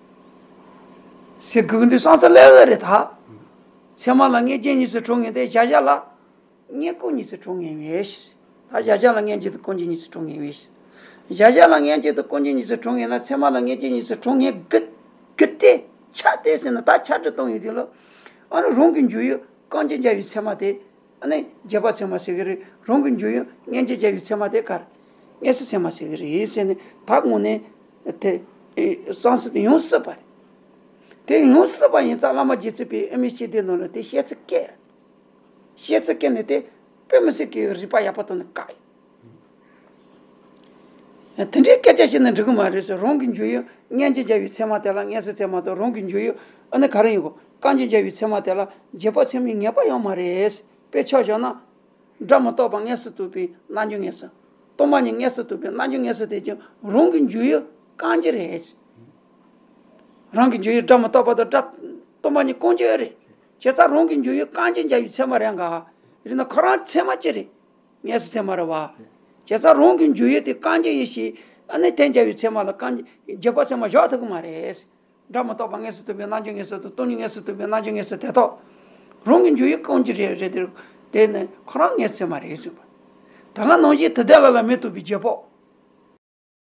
ཟེར་དགོས་འདུག་བསམ་ས་སླེབས་ཡོད་རེད་ད། ཚད་མ་ལ་སྙན་གྱི་གཉིས་སུ་གྲངས་ངེས་ཏེ་བཞག་བཞག་ལ། སྙན་རྐང་གཉིས་སུ་གྲངས་ངེས་པས། ད་བཞག་བཞག་ལ་སྙན་བརྒྱུད་དང་རྐང་འགྱུར་གཉིས་སུ་གྲངས་ངེས་པས། བཞག་བཞག་ལ་སྙན་བརྒྱུད་དང་རྐང་འགྱུར་གཉིས་སུ་གྲངས་ངེས་ན་ཚད་མ་ལ་སྙན་བརྒྱུད་གཉིས་སུ་གྲངས་ངེས་གི་གི་སྟེ་ཆ་དེ་ཟེར་ན་ད་ཆ་འདྲ་གཏོང་ཡོང་དུས་ལ། ཨ་ནི་རང་གི་འཇུག་ཡུལ་རྐང་འགྱུར་འཇའ་བའི་ཚད་མ་དེ་ཨ་ནི་རྗེས་དཔག་ཚད་མ་ཟེར་གི་རེད། རང་གི་འཇུག་ཡུལ་སྙན་བརྒྱུད་འཇའ་བའི་ཚད་མ་དེ་ག་རེ། མངོན་སུམ་ཚད་མ་ཟེར་གི་རེད་ཟེར་ནས་ད་དངོས་གནས་དེ་བསམ་སྲིད་དེ་ཡོང་སྲིད་པ་རེད། དེ་ཡོང་སྲིད་པ་ཡིན་ཙང་བླ་མ་རྗེ་བཙུན་པས་ཨེ་མའི་ཤེས་ལྡན་ནང་ལ་དེ་བཤད་ཚུལ་སྐད། བཤད་ཚུལ་སྐད་ནི་དེ་དཔེ་མི་སྲིད་ཀྱི་རིགས་པ་ཡག་པོ་བཏོན་ནས་བཀག་ཡོད། དེ་འདྲའི་སྐད་ཆ་བཤད་ན་འགྲིག་གི་མ་རེད་ཟེར། རང་གི་འཇུག་ཡུལ་སྙན་གྱི་འཇའ་བའི་ཚད་མ་དེ་ལ་མངོན་སུམ་ཚད་མ་དང་རང་གི་འཇུག་ཡུལ་ཨ་ནི་ག་རེ་ཡིན་གོ། རྐང་གྱི་འཇའ་བའི་ཚད་མ་དེ་ལ་རྗེས་དཔག་ཚད་མའི་ངེས་པ་ཡོད་མ་རེད། དཔེ་ཆ་བཞག་ན། སྒྲ་མི་རྟག་པ་མངོན་སུམ་རྟོགས་པའི་རྣལ་འབྱོར་མངོན་སུམ། སྟོང་པ་ཉིད་མངོན་སུམ་རྟོགས་པའི་རྣལ་འབྱོར་མངོན་སུམ་དེ་ཀྱང་རང་གི་འཇུག་ཡུལ་རྐང་གྱི་རེད། རང་གི་འཇུག་ཡུལ་སྒྲ་མི་རྟག་པ་དང་སྒྲ་སྟོང་པ་ཉིད་རྐང་གཅིག་རེད། བྱས་ཙང་རང་གི་འཇུག་ཡུལ་རྐང་གཅིག་འཇའ་བའི་ཚད་མ་རེད་འགའ། རེད་ན་ཁོ་རང་ཚད་མ་གཅིག་རེད། མངོན་སུམ་ཚད་མ་རེད་བ། བྱས་ཙང་རང་གི་འཇུག་ཡུལ་དེ་རྐང་གཅིག་ཡིན་ཞེས་ཨ་ནི་དེ་འཇའ་བའི་ཚད་མ་ལ་རྐང་རྗེས་དཔག་ཚད་མ་བཞག་ཐུབ་ཀྱི་མ་རེད། སྒྲ་མི་རྟག་པ་མངོན་སུམ་རྟོགས་པའི་རྣལ་འབྱོར་མངོན་སུམ་དང་སྟོང་ཉིད་མངོན་སུམ་རྟོགས་པའི་རྣལ་འབྱོར་མངོན་སུམ་དེ་དག་རང་གི་འཇུག་ཡུལ་རྐང་གཅིག་རེད་རེད་དེ། དེ་ནི་ཁོ་རང་མངོན་སུམ་ཚད་མ་རེད་གསུངས་པ། ད་ག་ནང་བཞིན་དེ་དག་ལ་ལ་མི་རྟོག་པའི་རྗེས་དཔག